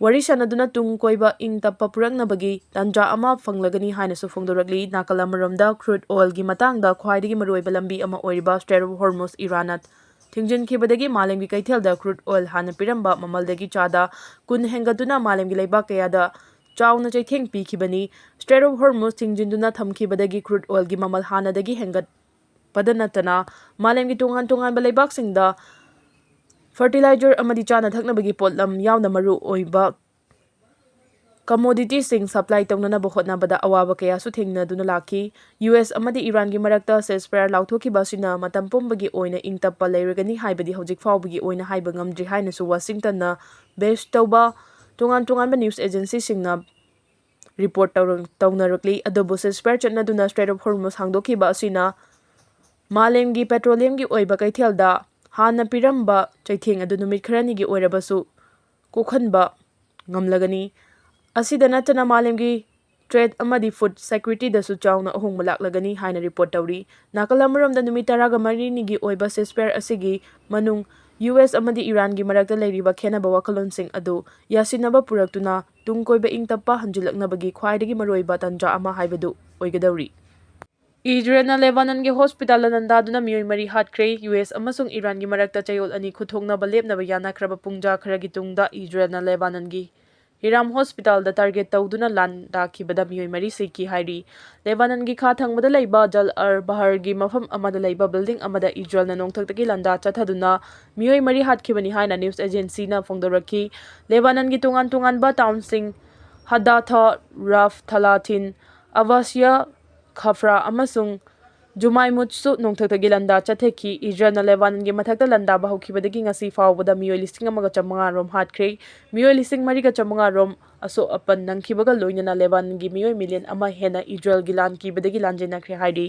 ꯋꯥꯔꯤ ꯁꯥꯟꯅꯗꯨꯅ ꯇꯨꯡ ꯀꯣꯏꯕ ꯏꯪ ꯇꯞꯄ ꯄꯨꯔꯛꯅꯕꯒꯤ ꯇꯥꯟꯖꯥ ꯑꯃ ꯐꯪꯂꯒꯅꯤ ꯍꯥꯏꯅꯁꯨ ꯐꯣꯡꯗꯣꯔꯛꯂꯤ꯫ ꯅꯥꯀꯜ ꯑꯃꯔꯣꯝꯗ crude oilꯒꯤ ꯃꯇꯥꯡꯗ ꯈ꯭ꯋꯥꯏꯗꯒꯤ ꯃꯔꯨꯑꯣꯏꯕ ꯂꯝꯕꯤ ꯑꯃ ꯑꯣꯏꯔꯤꯕ Strait of Hormuz ꯏꯔꯥꯟꯅ ꯊꯤꯡꯖꯤꯟꯈꯤꯕꯗꯒꯤ ꯃꯥꯂꯦꯝꯒꯤ ꯀꯩꯊꯦꯜꯗ crude oil ꯍꯥꯟꯅ ꯄꯤꯔꯝꯕ ꯃꯃꯜꯗꯒꯤ ꯆꯥꯗ ꯀꯨꯟ ꯍꯦꯟꯒꯠꯇꯨꯅ ꯃꯥꯂꯦꯝꯒꯤ ꯂꯩꯕꯥꯛ ꯀꯌꯥꯗ ꯆꯥꯎꯅ ꯆꯩꯊꯦꯡ ꯄꯤꯈꯤꯕꯅꯤ꯫ Strait of Hormuz ꯊꯤꯡꯖꯤꯟꯗꯨꯅ ꯊꯝꯈꯤꯕꯗꯒꯤ crude oilꯒꯤ ꯃꯃꯜ ꯍꯥꯟꯅꯗꯒꯤ ꯍꯦꯟꯒꯠ ꯍꯦꯟꯒꯠꯂꯛꯄꯗ ꯅꯠꯇꯅ ꯃꯥꯂꯦꯝꯒꯤ ꯇꯣꯉꯥꯟ ꯇꯣꯉꯥꯟꯕ ꯂꯩꯕꯥꯛꯁꯤꯡꯗ fertilizer ꯑꯃꯗꯤ ꯆꯥꯅ ꯊꯛꯅꯕꯒꯤ ꯄꯣꯠꯂꯝ ꯌꯥꯎꯅ ꯃꯔꯨ ꯑꯣꯏꯕ commodityꯁꯤꯡ supply ꯇꯧꯅꯅꯕ ꯍꯣꯠꯅꯕꯗ ꯑꯋꯥꯕ ꯀꯌꯥꯁꯨ ꯊꯦꯡꯅꯗꯨꯅ ꯂꯥꯛꯈꯤ꯫ ꯌꯨ ꯑꯦꯁ ꯑꯃꯗꯤ ꯏꯔꯥꯟꯒꯤ ꯃꯔꯛꯇ ceasefire ꯂꯥꯎꯊꯣꯛꯈꯤꯕ ꯑꯁꯤꯅ ꯃꯇꯝ ꯄꯨꯝꯕꯒꯤ ꯑꯣꯏꯅ ꯏꯪ ꯇꯞꯄ ꯂꯩꯔꯒꯅꯤ ꯍꯥꯏꯕꯗꯤ ꯍꯧꯖꯤꯛ ꯐꯥꯎꯕꯒꯤ ꯑꯣꯏꯅ ꯍꯥꯏꯕ ꯉꯝꯗ꯭ꯔꯤ ꯍꯥꯏꯅꯁꯨ ꯋꯥꯁꯤꯡꯇꯟꯅ base ꯇꯧꯕ ꯇꯣꯉꯥꯟ ꯇꯣꯉꯥꯟꯕ news agencyꯁꯤꯡꯅ report ꯇꯧꯔ-, ꯇꯧꯅꯔꯛꯂꯤ꯫ ꯑꯗꯨꯕꯨ ceasefire ꯆꯠꯅꯗꯨꯅ Strait of Hormuz ꯍꯥꯡꯗꯣꯛꯈꯤꯕ ꯑꯁꯤꯅ ꯃꯥꯂꯦꯝꯒꯤ petroleumꯒꯤ ꯑꯣꯏꯕ ꯀꯩꯊꯦꯜꯗ ꯍꯥꯟꯅ ꯄꯤꯔꯝꯕ ꯆꯩꯊꯦꯡ ꯑꯗꯨ ꯅꯨꯃꯤꯠ ꯈꯔꯅꯤꯒꯤ ꯑꯣꯏꯔꯕꯁꯨ ꯀꯣꯛꯍꯟꯕ ꯉꯝꯂꯒꯅꯤ꯫ ꯑꯁꯤꯗ ꯅꯠꯇꯅ ꯃꯥꯂꯦꯝꯒꯤ trade ꯑꯃꯗꯤ food securityꯗꯁꯨ ꯆꯥꯎꯅ ꯑꯍꯣꯡꯕ ꯂꯥꯛꯂꯒꯅꯤ ꯍꯥꯏꯅ report ꯇꯧꯔꯤ꯫ ꯅꯥꯀꯜ ꯑꯃꯔꯣꯝꯗ ꯅꯨꯃꯤꯠ ꯇꯔꯥꯒ ꯃꯔꯤꯅꯤꯒꯤ ꯑꯣꯏꯕ ceasefire ꯑꯁꯤꯒꯤ ꯃꯅꯨꯡ ꯌꯨ ꯑꯦꯁ ꯑꯃꯗꯤ ꯏꯔꯥꯟꯒꯤ ꯃꯔꯛꯇ ꯂꯩꯔꯤꯕ ꯈꯦꯟꯅꯕ ꯋꯥꯈꯜꯂꯣꯟꯁꯤꯡ ꯑꯗꯨ ꯌꯥꯁꯤꯟꯅꯕ ꯄꯨꯔꯛꯇꯨꯅ ꯇꯨꯡ ꯀꯣꯏꯕ ꯏꯪ ꯇꯞꯄ ꯍꯟꯖꯤꯜꯂꯛꯅꯕꯒꯤ ꯈ꯭ꯋꯥꯏꯗꯒꯤ ꯃꯔꯨꯑꯣꯏꯕ ꯇꯥꯟꯖꯥ ꯑꯃ ꯍꯥꯏꯕꯗꯨ ꯑꯣꯏꯒꯗꯧꯔꯤ꯫ ꯏꯖꯔꯦꯜꯅ ꯂꯦꯕꯥꯅꯟꯒꯤ hospitalꯗ ꯂꯥꯟꯗꯥꯗꯨꯅ ꯃꯤꯑꯣꯏ ꯃꯔꯤ ꯍꯥꯠꯈ꯭ꯔꯦ꯫ ꯌꯨ ꯑꯦꯁ ꯑꯃꯁꯨꯡ ꯏꯔꯥꯟꯒꯤ ꯃꯔꯛꯇ ꯆꯌꯣꯜ ꯑꯅꯤ ꯈꯨꯊꯣꯡꯅꯕ ꯂꯦꯞꯅꯕ ꯌꯥꯅꯈ꯭ꯔꯕ ꯄꯨꯡꯖꯥ ꯈꯔꯒꯤ ꯇꯨꯡꯗ ꯏꯖꯔꯦꯜꯅ ꯂꯦꯕꯥꯅꯟꯒꯤ ꯍꯤꯔꯥꯝ hospitalꯗ target ꯇꯧꯗꯨꯅ ꯂꯥꯟꯗꯥꯈꯤꯕꯗ ꯃꯤꯑꯣꯏ ꯃꯔꯤ ꯁꯤꯈꯤ ꯍꯥꯏꯔꯤ꯫ ꯂꯦꯕꯥꯅꯟꯒꯤ ꯈꯥ ꯊꯪꯕꯗ ꯂꯩꯕ ꯖꯜ ꯑꯔ ꯕꯍꯔꯒꯤ ꯃꯐꯝ ꯑꯃꯗ ꯂꯩꯕ building ꯑꯃꯗ ꯏꯖꯔꯦꯜꯅ ꯅꯣꯡꯊꯛꯇꯒꯤ ꯂꯥꯟꯗꯥ ꯆꯠꯊꯗꯨꯅ ꯃꯤꯑꯣꯏ ꯃꯔꯤ ꯍꯥꯠꯈꯤꯕꯅꯤ ꯍꯥꯏꯅ news agencyꯅ ꯐꯣꯡꯗꯣꯔꯛꯈꯤ꯫ ꯂꯦꯕꯥꯅꯟꯒꯤ ꯇꯣꯉꯥꯟ ꯇꯣꯉꯥꯟꯕ townꯁꯤꯡ ꯍꯗꯥꯊ, ꯔꯥꯐ ꯊꯂꯥꯊꯤꯟ, ꯑꯕꯥꯁꯤꯌꯥ, ꯈꯐ꯭ꯔꯥ ꯑꯃꯁꯨꯡ ꯖꯨꯃꯥꯏꯃꯨꯠꯁꯨ ꯅꯣꯡꯊꯛꯇꯒꯤ ꯂꯥꯟꯗꯥ ꯆꯠꯊꯈꯤ꯫ ꯏꯖꯔꯦꯜꯅ ꯂꯦꯕꯥꯅꯟꯒꯤ ꯃꯊꯛꯇ ꯂꯥꯟꯗꯥꯕ ꯍꯧꯈꯤꯕꯗꯒꯤ ꯉꯁꯤ ꯐꯥꯎꯕꯗ ꯃꯤꯑꯣꯏ ꯂꯤꯁꯤꯡ ꯑꯃꯒ ꯆꯥꯃꯉꯥ ꯔꯣꯝ ꯍꯥꯠꯈ꯭ꯔꯦ꯫ ꯃꯤꯑꯣꯏ ꯂꯤꯁꯤꯡ ꯃꯔꯤꯒ ꯆꯥꯃꯉꯥ ꯔꯣꯝ ꯑꯁꯣꯛ ꯑꯄꯟ ꯅꯪꯈꯤꯕꯒ ꯂꯣꯏꯅꯅ ꯂꯦꯕꯥꯅꯟꯒꯤ ꯃꯤꯑꯣꯏ million ꯑꯃ ꯍꯦꯟꯅ ꯏꯖꯔꯦꯜꯒꯤ ꯂꯥꯟ ꯀꯤꯕꯗꯒꯤ ꯂꯥꯟꯖꯦꯟꯅꯈ꯭ꯔꯦ ꯍꯥꯏꯔꯤ꯫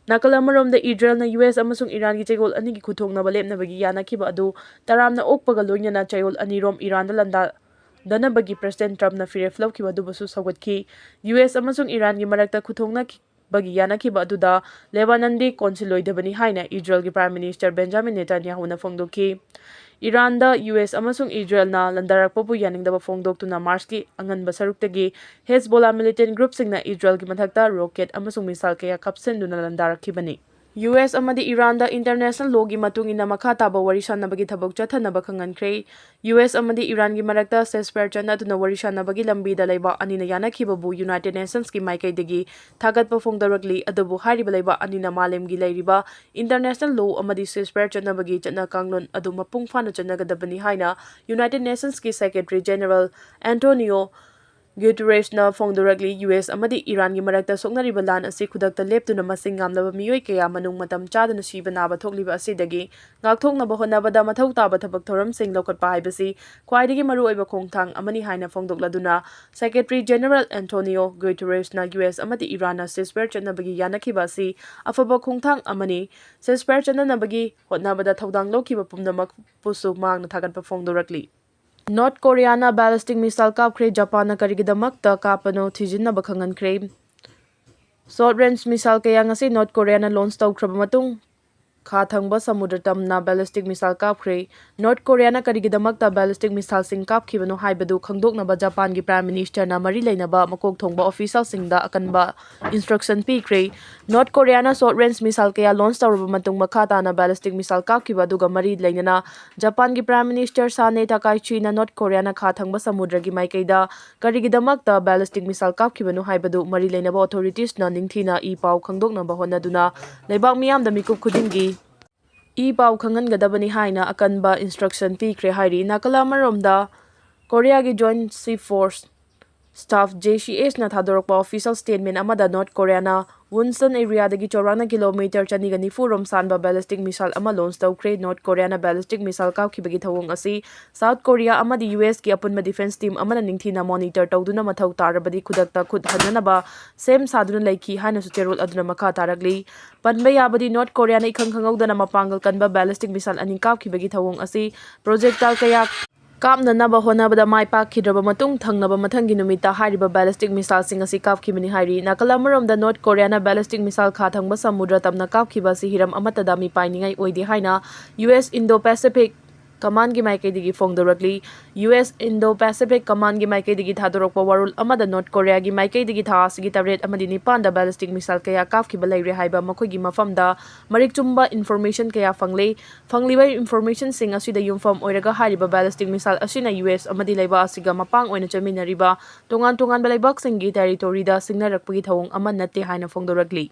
ꯅꯥꯀꯜ ꯑꯃꯔꯣꯝꯗ ꯏꯖꯔꯦꯜꯅ ꯌꯨ ꯑꯦꯁ ꯑꯃꯁꯨꯡ ꯏꯔꯥꯟꯒꯤ ꯆꯌꯣꯜ ꯑꯅꯤꯒꯤ ꯈꯨꯊꯣꯡꯅꯕ ꯂꯦꯞꯅꯕꯒꯤ ꯌꯥꯅꯈꯤꯕ ꯑꯗꯨ ꯇꯔꯥꯝꯅ ꯑꯣꯛꯄꯒ ꯂꯣꯏꯅꯅ ꯆꯌꯣꯜ ꯑꯅꯤꯔꯣꯝ ꯏꯔꯥꯟꯗ ꯂꯥꯟꯗꯥꯗꯅꯕꯒꯤ President Trumpꯅ ꯐꯤꯔꯦꯞ ꯂꯧꯈꯤꯕ ꯑꯗꯨꯕꯨꯁꯨ ꯁꯧꯒꯠꯈꯤ꯫ ꯌꯨ ꯑꯦꯁ ꯑꯃꯁꯨꯡ ꯏꯔꯥꯟꯒꯤ ꯃꯔꯛꯇ ꯈꯨꯊꯣꯡꯅ ꯕꯒꯤ ꯌꯥꯅꯈꯤꯕ ꯑꯗꯨꯗ ꯂꯦꯕꯥꯅꯟꯗꯤ ꯀꯣꯟꯁꯤꯜꯂꯣꯏꯗꯕꯅꯤ ꯍꯥꯏꯅ ꯏꯖꯔꯦꯜꯒꯤ Prime Minister Benjamin Netanyahuꯅ ꯐꯣꯡꯗꯣꯛꯈꯤ꯫ ꯏꯔꯥꯟꯗ ꯌꯨ ꯑꯦꯁ ꯑꯃꯁꯨꯡ ꯏꯖꯔꯦꯜꯅ ꯂꯥꯟꯗꯥꯔꯛꯄꯕꯨ ꯌꯥꯅꯤꯡꯗꯕ ꯐꯣꯡꯗꯣꯛꯇꯨꯅ ꯃꯥꯔꯆꯀꯤ ꯑꯉꯟꯕ ꯁꯔꯨꯛꯇꯒꯤ ꯍꯦꯖꯕꯣꯂꯥ militant groupꯁꯤꯡꯅ ꯏꯖꯔꯦꯜꯒꯤ ꯃꯊꯛꯇ rocket ꯑꯃꯁꯨꯡ missile ꯀꯌꯥ ꯀꯥꯞꯁꯤꯟꯗꯨꯅ ꯂꯥꯟꯗꯥꯔꯛꯈꯤꯕꯅꯤ꯫ ꯌꯨ ꯑꯦꯁ ꯑꯃꯗꯤ ꯏꯔꯥꯟꯗ ꯏꯟꯇꯔꯅꯦꯁꯅꯦꯜ ꯂꯣꯒꯤ ꯃꯇꯨꯡ ꯏꯟꯅ ꯃꯈꯥ ꯇꯥꯕ ꯋꯥꯔꯤ ꯁꯥꯟꯅꯕꯒꯤ ꯊꯕꯛ ꯆꯠꯊꯅꯕ ꯈꯪꯍꯟꯈ꯭ꯔꯦ꯫ ꯌꯨ ꯑꯦꯁ ꯑꯃꯗꯤ ꯏꯔꯥꯟꯒꯤ ꯃꯔꯛꯇ ꯁꯦꯁꯐꯥꯌꯔ ꯆꯠꯅꯗꯨꯅ ꯋꯥꯔꯤ ꯁꯥꯟꯅꯕꯒꯤ ꯂꯝꯕꯤꯗ ꯂꯩꯕꯥꯛ ꯑꯅꯤꯅ ꯌꯥꯅꯈꯤꯕꯕꯨ ꯌꯨꯅꯥꯏꯇꯦꯗ ꯅꯦꯁꯟꯁꯀꯤ ꯃꯥꯏꯀꯩꯗꯒꯤ ꯊꯥꯒꯠꯄ ꯐꯣꯡꯗꯣꯔꯛꯂꯤ꯫ ꯑꯗꯨꯕꯨ ꯍꯥꯏꯔꯤꯕ ꯂꯩꯕꯥꯛ ꯑꯅꯤꯅ ꯃꯥꯂꯦꯝꯒꯤ ꯂꯩꯔꯤꯕ ꯏꯟꯇꯔꯅꯦꯁꯅꯦꯜ ꯂꯣ ꯑꯃꯗꯤ ꯁꯦꯁꯐꯥꯌꯔ ꯆꯠꯅꯕꯒꯤ ꯆꯠꯅ ꯀꯥꯡꯂꯣꯟ ꯑꯗꯨ ꯃꯄꯨꯡ ꯐꯥꯅ ꯆꯠꯅꯒꯗꯕꯅꯤ ꯍꯥꯏꯅ ꯌꯨꯅꯥꯏꯇꯦꯗ ꯅꯦꯁꯟꯁꯀꯤ ꯁꯦꯀ꯭ꯔꯦꯇꯔꯤ ꯖꯦꯅꯔꯦꯜ ꯑꯦꯟꯇꯣꯅꯤꯌꯣ ꯒ꯭ꯌꯨꯇꯦꯔꯦꯁꯅ ꯐꯣꯡꯗꯣꯔꯛꯂꯤ꯫ ꯌꯨ ꯑꯦꯁ ꯑꯃꯗꯤ ꯏꯔꯥꯟꯒꯤ ꯃꯔꯛꯇ ꯁꯣꯛꯅꯔꯤꯕ ꯂꯥꯟ ꯑꯁꯤ ꯈꯨꯗꯛꯇ ꯂꯦꯞꯇꯨꯅ ꯃꯁꯤꯡ ꯌꯥꯝꯂꯕ ꯃꯤꯑꯣꯏ ꯀꯌꯥ ꯃꯅꯨꯡ ꯃꯇꯝ ꯆꯥꯗꯅ ꯁꯤꯕ ꯅꯥꯕ ꯊꯣꯛꯂꯤꯕ ꯑꯁꯤꯗꯒꯤ ꯉꯥꯛꯊꯣꯛꯅꯕ ꯍꯣꯠꯅꯕꯗ ꯃꯊꯧ ꯇꯥꯕ ꯊꯕꯛ ꯊꯧꯔꯝꯁꯤꯡ ꯂꯧꯈꯠꯄ ꯍꯥꯏꯕꯁꯤ ꯈ꯭ꯋꯥꯏꯗꯒꯤ ꯃꯔꯨꯑꯣꯏꯕ ꯈꯣꯡꯊꯥꯡ ꯑꯃꯅꯤ ꯍꯥꯏꯅ ꯐꯣꯡꯗꯣꯛꯂꯗꯨꯅ, secretary general Antonio ꯒ꯭ꯌꯨꯇꯦꯔꯦꯁꯅ U S ꯑꯃꯗꯤ ꯏꯔꯥꯟꯅ ꯁꯤꯁꯐꯥꯌꯔ ꯆꯠꯅꯕꯒꯤ ꯌꯥꯅꯈꯤꯕ ꯑꯁꯤ ꯑꯐꯕ ꯈꯣꯡꯊꯥꯡ ꯑꯃꯅꯤ, ꯁꯤꯁꯐꯥꯌꯔ ꯆꯠꯅꯅꯕꯒꯤ ꯍꯣꯠꯅꯕꯗ ꯊꯧꯗꯥꯡ ꯂꯧꯈꯤꯕ ꯄꯨꯝꯅꯃꯛꯄꯨꯁꯨ ꯃꯍꯥꯛꯅ ꯊꯥꯒꯠꯄ ꯐꯣꯡꯗꯣꯔꯛꯂꯤ꯫ ꯅꯣꯔꯠ ꯀꯣꯔꯤꯌꯥꯅ ꯕꯦꯂꯤꯁꯇꯤꯛ ꯃꯤꯁꯥꯏꯜ ꯀꯥꯞꯈ꯭ꯔꯦ, ꯖꯄꯥꯟꯅ ꯀꯔꯤꯒꯤꯗꯃꯛꯇ ꯀꯥꯞꯄꯅꯣ ꯊꯤꯖꯤꯟꯅꯕ ꯈꯪꯍꯟꯈ꯭ꯔꯦ꯫ ꯁꯣꯔꯠ ꯔꯦꯟꯖ ꯃꯤꯁꯥꯏꯜ ꯀꯌꯥ ꯉꯁꯤ ꯅꯣꯔꯠ ꯀꯣꯔꯤꯌꯥꯅ ꯂꯣꯟꯆ ꯇꯧꯈ꯭ꯔꯕ ꯃꯇꯨꯡ, ꯈꯥ ꯊꯪꯕ ꯁꯃꯨꯗ꯭ꯔ ꯇꯝꯅ ꯕꯦꯂꯤꯁꯇꯤꯛ ꯃꯤꯁꯥꯏꯜ ꯀꯥꯞꯈ꯭ꯔꯦ꯫ ꯅꯣꯔꯠ ꯀꯣꯔꯤꯌꯥꯅ ꯀꯔꯤꯒꯤꯗꯃꯛꯇ ꯕꯦꯂꯤꯁꯇꯤꯛ ꯃꯤꯁꯥꯏꯜꯁꯤꯡ ꯀꯥꯞꯈꯤꯕꯅꯣ ꯍꯥꯏꯕꯗꯨ ꯈꯪꯗꯣꯛꯅꯕ ꯖꯄꯥꯟꯒꯤ ꯄ꯭ꯔꯥꯏꯝ ꯃꯤꯅꯤꯁꯇꯔꯅ ꯃꯔꯤ ꯂꯩꯅꯕ ꯃꯀꯣꯛ ꯊꯣꯡꯕ ꯑꯣꯐꯤꯁꯤꯌꯦꯜꯁꯤꯡꯗ ꯑꯀꯟꯕ ꯏꯟꯁꯇ꯭ꯔꯛꯁꯟ ꯄꯤꯈ꯭ꯔꯦ꯫ ꯅꯣꯔꯠ ꯀꯣꯔꯤꯌꯥꯅ ꯁꯣꯔꯠ ꯔꯦꯟꯖ ꯃꯤꯁꯥꯏꯜ ꯀꯌꯥ ꯂꯣꯟꯆ ꯇꯧꯔꯕ ꯃꯇꯨꯡ, ꯃꯈꯥ ꯇꯥꯅ ꯕꯦꯂꯤꯁꯇꯤꯛ ꯃꯤꯁꯥꯏꯜ ꯀꯥꯞꯈꯤꯕ ꯑꯗꯨꯒ ꯃꯔꯤ ꯂꯩꯅꯅ ꯖꯄꯥꯟꯒꯤ ꯄ꯭ꯔꯥꯏꯝ ꯃꯤꯅꯤꯁꯇꯔ ꯁꯥꯅꯦ ꯇꯥꯀꯥꯏꯆꯤꯅ ꯅꯣꯔꯠ ꯀꯣꯔꯤꯌꯥꯅ ꯈꯥ ꯊꯪꯕ ꯁꯃꯨꯗ꯭ꯔꯒꯤ ꯃꯥꯏꯀꯩꯗ ꯀꯔꯤꯒꯤꯗꯃꯛꯇ ꯕꯦꯂꯤꯁꯇꯤꯛ ꯃꯤꯁꯥꯏꯜ ꯀꯥꯞꯈꯤꯕꯅꯣ ꯍꯥꯏꯕꯗꯨ ꯃꯔꯤ ꯂꯩꯅꯕ ꯑꯣꯊꯣꯔꯤꯇꯤꯁꯅ ꯅꯤꯡꯊꯤꯅ ꯏ ꯄꯥꯎ ꯈꯪꯗꯣꯛꯅꯕ ꯍꯣꯠꯅꯗꯨꯅ ꯂꯩꯕꯥꯛ ꯃꯤꯌꯥꯝꯗ ꯃꯤꯀꯨꯞ ꯈꯨꯗꯤꯡꯒꯤ ꯏ ꯄꯥꯎ ꯈꯪꯍꯟꯒꯗꯕꯅꯤ ꯍꯥꯏꯅ ꯑꯀꯟꯕ ꯏꯟꯁꯇ꯭ꯔꯛꯁꯟ ꯄꯤꯈ꯭ꯔꯦ ꯍꯥꯏꯔꯤ꯫ ꯅꯥꯀꯜ ꯑꯃꯔꯣꯝꯗ, ꯀꯣꯔꯤꯌꯥꯒꯤ ꯖꯣꯏꯟꯠ ꯁꯤ ꯐꯣꯔꯁ ꯁ꯭ꯇꯥꯐ, ꯖꯦ ꯁꯤ ꯑꯦꯁꯅ ꯊꯥꯗꯣꯔꯛꯄ ꯑꯣꯐꯤꯁꯤꯌꯦꯜ ꯁ꯭ꯇꯦꯠꯃꯦꯟ ꯑꯃꯗ ꯅꯣꯔꯠ ꯀꯣꯔꯤꯌꯥꯅ ꯋꯨꯟꯁꯟ ꯑꯦꯔꯤꯌꯥꯗꯒꯤ ꯆꯥꯎꯔꯥꯛꯅ ꯀꯤꯂꯣꯃꯤꯇꯔ ꯆꯅꯤꯒ ꯅꯤꯐꯨ ꯔꯣꯝ ꯁꯥꯟꯕ ꯕꯦꯂꯤꯁꯇꯤꯛ ꯃꯤꯁꯥꯏꯜ ꯑꯃ ꯂꯣꯟꯆ ꯇꯧꯈ꯭ꯔꯦ꯫ ꯅꯣꯔꯠ ꯀꯣꯔꯤꯌꯥꯅ ꯕꯦꯂꯤꯁꯇꯤꯛ ꯃꯤꯁꯥꯏꯜ ꯀꯥꯞꯈꯤꯕꯒꯤ ꯊꯧꯑꯣꯡ ꯑꯁꯤ ꯁꯥꯎꯠ ꯀꯣꯔꯤꯌꯥ ꯑꯃꯗꯤ ꯌꯨ ꯑꯦꯁꯀꯤ ꯑꯄꯨꯟꯕ ꯗꯤꯐꯦꯟꯁ ꯇꯤꯝ ꯑꯃꯅ ꯅꯤꯡꯊꯤꯅ ꯃꯣꯅꯤꯇꯔ ꯇꯧꯗꯨꯅ ꯃꯊꯧ ꯇꯥꯔꯕꯗꯤ ꯈꯨꯗꯛꯇ ꯈꯨꯠ ꯍꯟꯅꯅꯕ ꯁꯦꯝ ꯁꯥꯗꯨꯅ ꯂꯩꯈꯤ ꯍꯥꯏꯅꯁꯨ ꯆꯦꯔꯣꯜ ꯑꯗꯨꯅ ꯃꯈꯥ ꯇꯥꯔꯛꯂꯤ꯫ ꯄꯟꯕ ꯌꯥꯕꯗꯤ, ꯅꯣꯔꯠ ꯀꯣꯔꯤꯌꯥꯅ ꯏꯈꯪ ꯈꯪꯍꯧꯗꯅ ꯃꯄꯥꯡꯒꯜ ꯀꯟꯕ ꯕꯦꯂꯤꯁꯇꯤꯛ ꯃꯤꯁꯥꯏꯜ ꯑꯅꯤ ꯀꯥꯞꯈꯤꯕꯒꯤ ꯊꯧꯑꯣꯡ ꯑꯁꯤ ꯄ꯭ꯔꯣꯖꯦꯛꯇꯥꯏꯜ ꯀꯌꯥ ꯀꯥꯞꯅꯅꯕ ꯍꯣꯠꯅꯕꯗ ꯃꯥꯏ ꯄꯥꯛꯈꯤꯗ꯭ꯔꯕ ꯃꯇꯨꯡ, ꯊꯪꯅꯕ ꯃꯊꯪꯒꯤ ꯅꯨꯃꯤꯠꯇ ꯍꯥꯏꯔꯤꯕ ꯕꯦꯂꯤꯁꯇꯤꯛ ꯃꯤꯁꯥꯏꯜꯁꯤꯡ ꯑꯁꯤ ꯀꯥꯞꯈꯤꯕꯅꯤ ꯍꯥꯏꯔꯤ꯫ ꯅꯥꯀꯜ ꯑꯃꯔꯣꯝꯗ, ꯅꯣꯔꯠ ꯀꯣꯔꯤꯌꯥꯅ ꯕꯦꯂꯤꯁꯇꯤꯛ ꯃꯤꯁꯥꯏꯜ ꯈꯥ ꯊꯪꯕ ꯁꯃꯨꯗ꯭ꯔ ꯇꯝꯅ ꯀꯥꯞꯈꯤꯕ ꯑꯁꯤ ꯍꯤꯔꯝ ꯑꯃꯠꯇꯗ ꯃꯤꯄꯥꯏꯅꯤꯡꯉꯥꯏ ꯑꯣꯏꯗꯦ ꯍꯥꯏꯅ ꯌꯨ ꯑꯦꯁ ꯏꯟꯗꯣ ꯄꯦꯁꯤꯐꯤꯛ Commandꯒꯤ ꯃꯥꯏꯀꯩꯗꯒꯤ ꯐꯣꯡꯗꯣꯔꯛꯂꯤ꯫ ꯌꯨ ꯑꯦꯁ Indo-Pacific Commandꯒꯤ ꯃꯥꯏꯀꯩꯗꯒꯤ ꯊꯥꯗꯣꯔꯛꯄ ꯋꯥꯔꯣꯜ ꯑꯃꯗ North Koreaꯒꯤ ꯃꯥꯏꯀꯩꯗꯒꯤ ꯊꯥ ꯑꯁꯤꯒꯤ ꯇꯔꯦꯠ ꯑꯃꯗꯤ ꯅꯤꯄꯥꯟꯗ ballistic missile ꯀꯌꯥ ꯀꯥꯞꯈꯤꯕ ꯂꯩꯔꯦ ꯍꯥꯏꯕ ꯃꯈꯣꯏꯒꯤ ꯃꯐꯝꯗ ꯃꯔꯤꯛ ꯆꯨꯝꯕ information ꯀꯌꯥ ꯐꯪꯂꯦ꯫ ꯐꯪꯂꯤꯕ informationꯁꯤꯡ ꯑꯁꯤꯗ ꯌꯨꯝꯐꯝ ꯑꯣꯏꯔꯒ ꯍꯥꯏꯔꯤꯕ ballistic missile ꯑꯁꯤꯅ ꯌꯨ ꯑꯦꯁ ꯑꯃꯗꯤ ꯂꯩꯕꯥꯛ ꯑꯁꯤꯒ ꯃꯄꯥꯡ ꯑꯣꯏꯅ ꯆꯠꯃꯤꯟꯅꯔꯤꯕ ꯇꯣꯉꯥꯟ ꯇꯣꯉꯥꯟꯕ ꯂꯩꯕꯥꯛꯁꯤꯡꯒꯤ territoryꯗ ꯁꯤꯡꯅꯔꯛꯄꯒꯤ ꯊꯧꯑꯣꯡ ꯑꯃ ꯅꯠꯇꯦ ꯍꯥꯏꯅ ꯐꯣꯡꯗꯣꯔꯛꯂꯤ꯫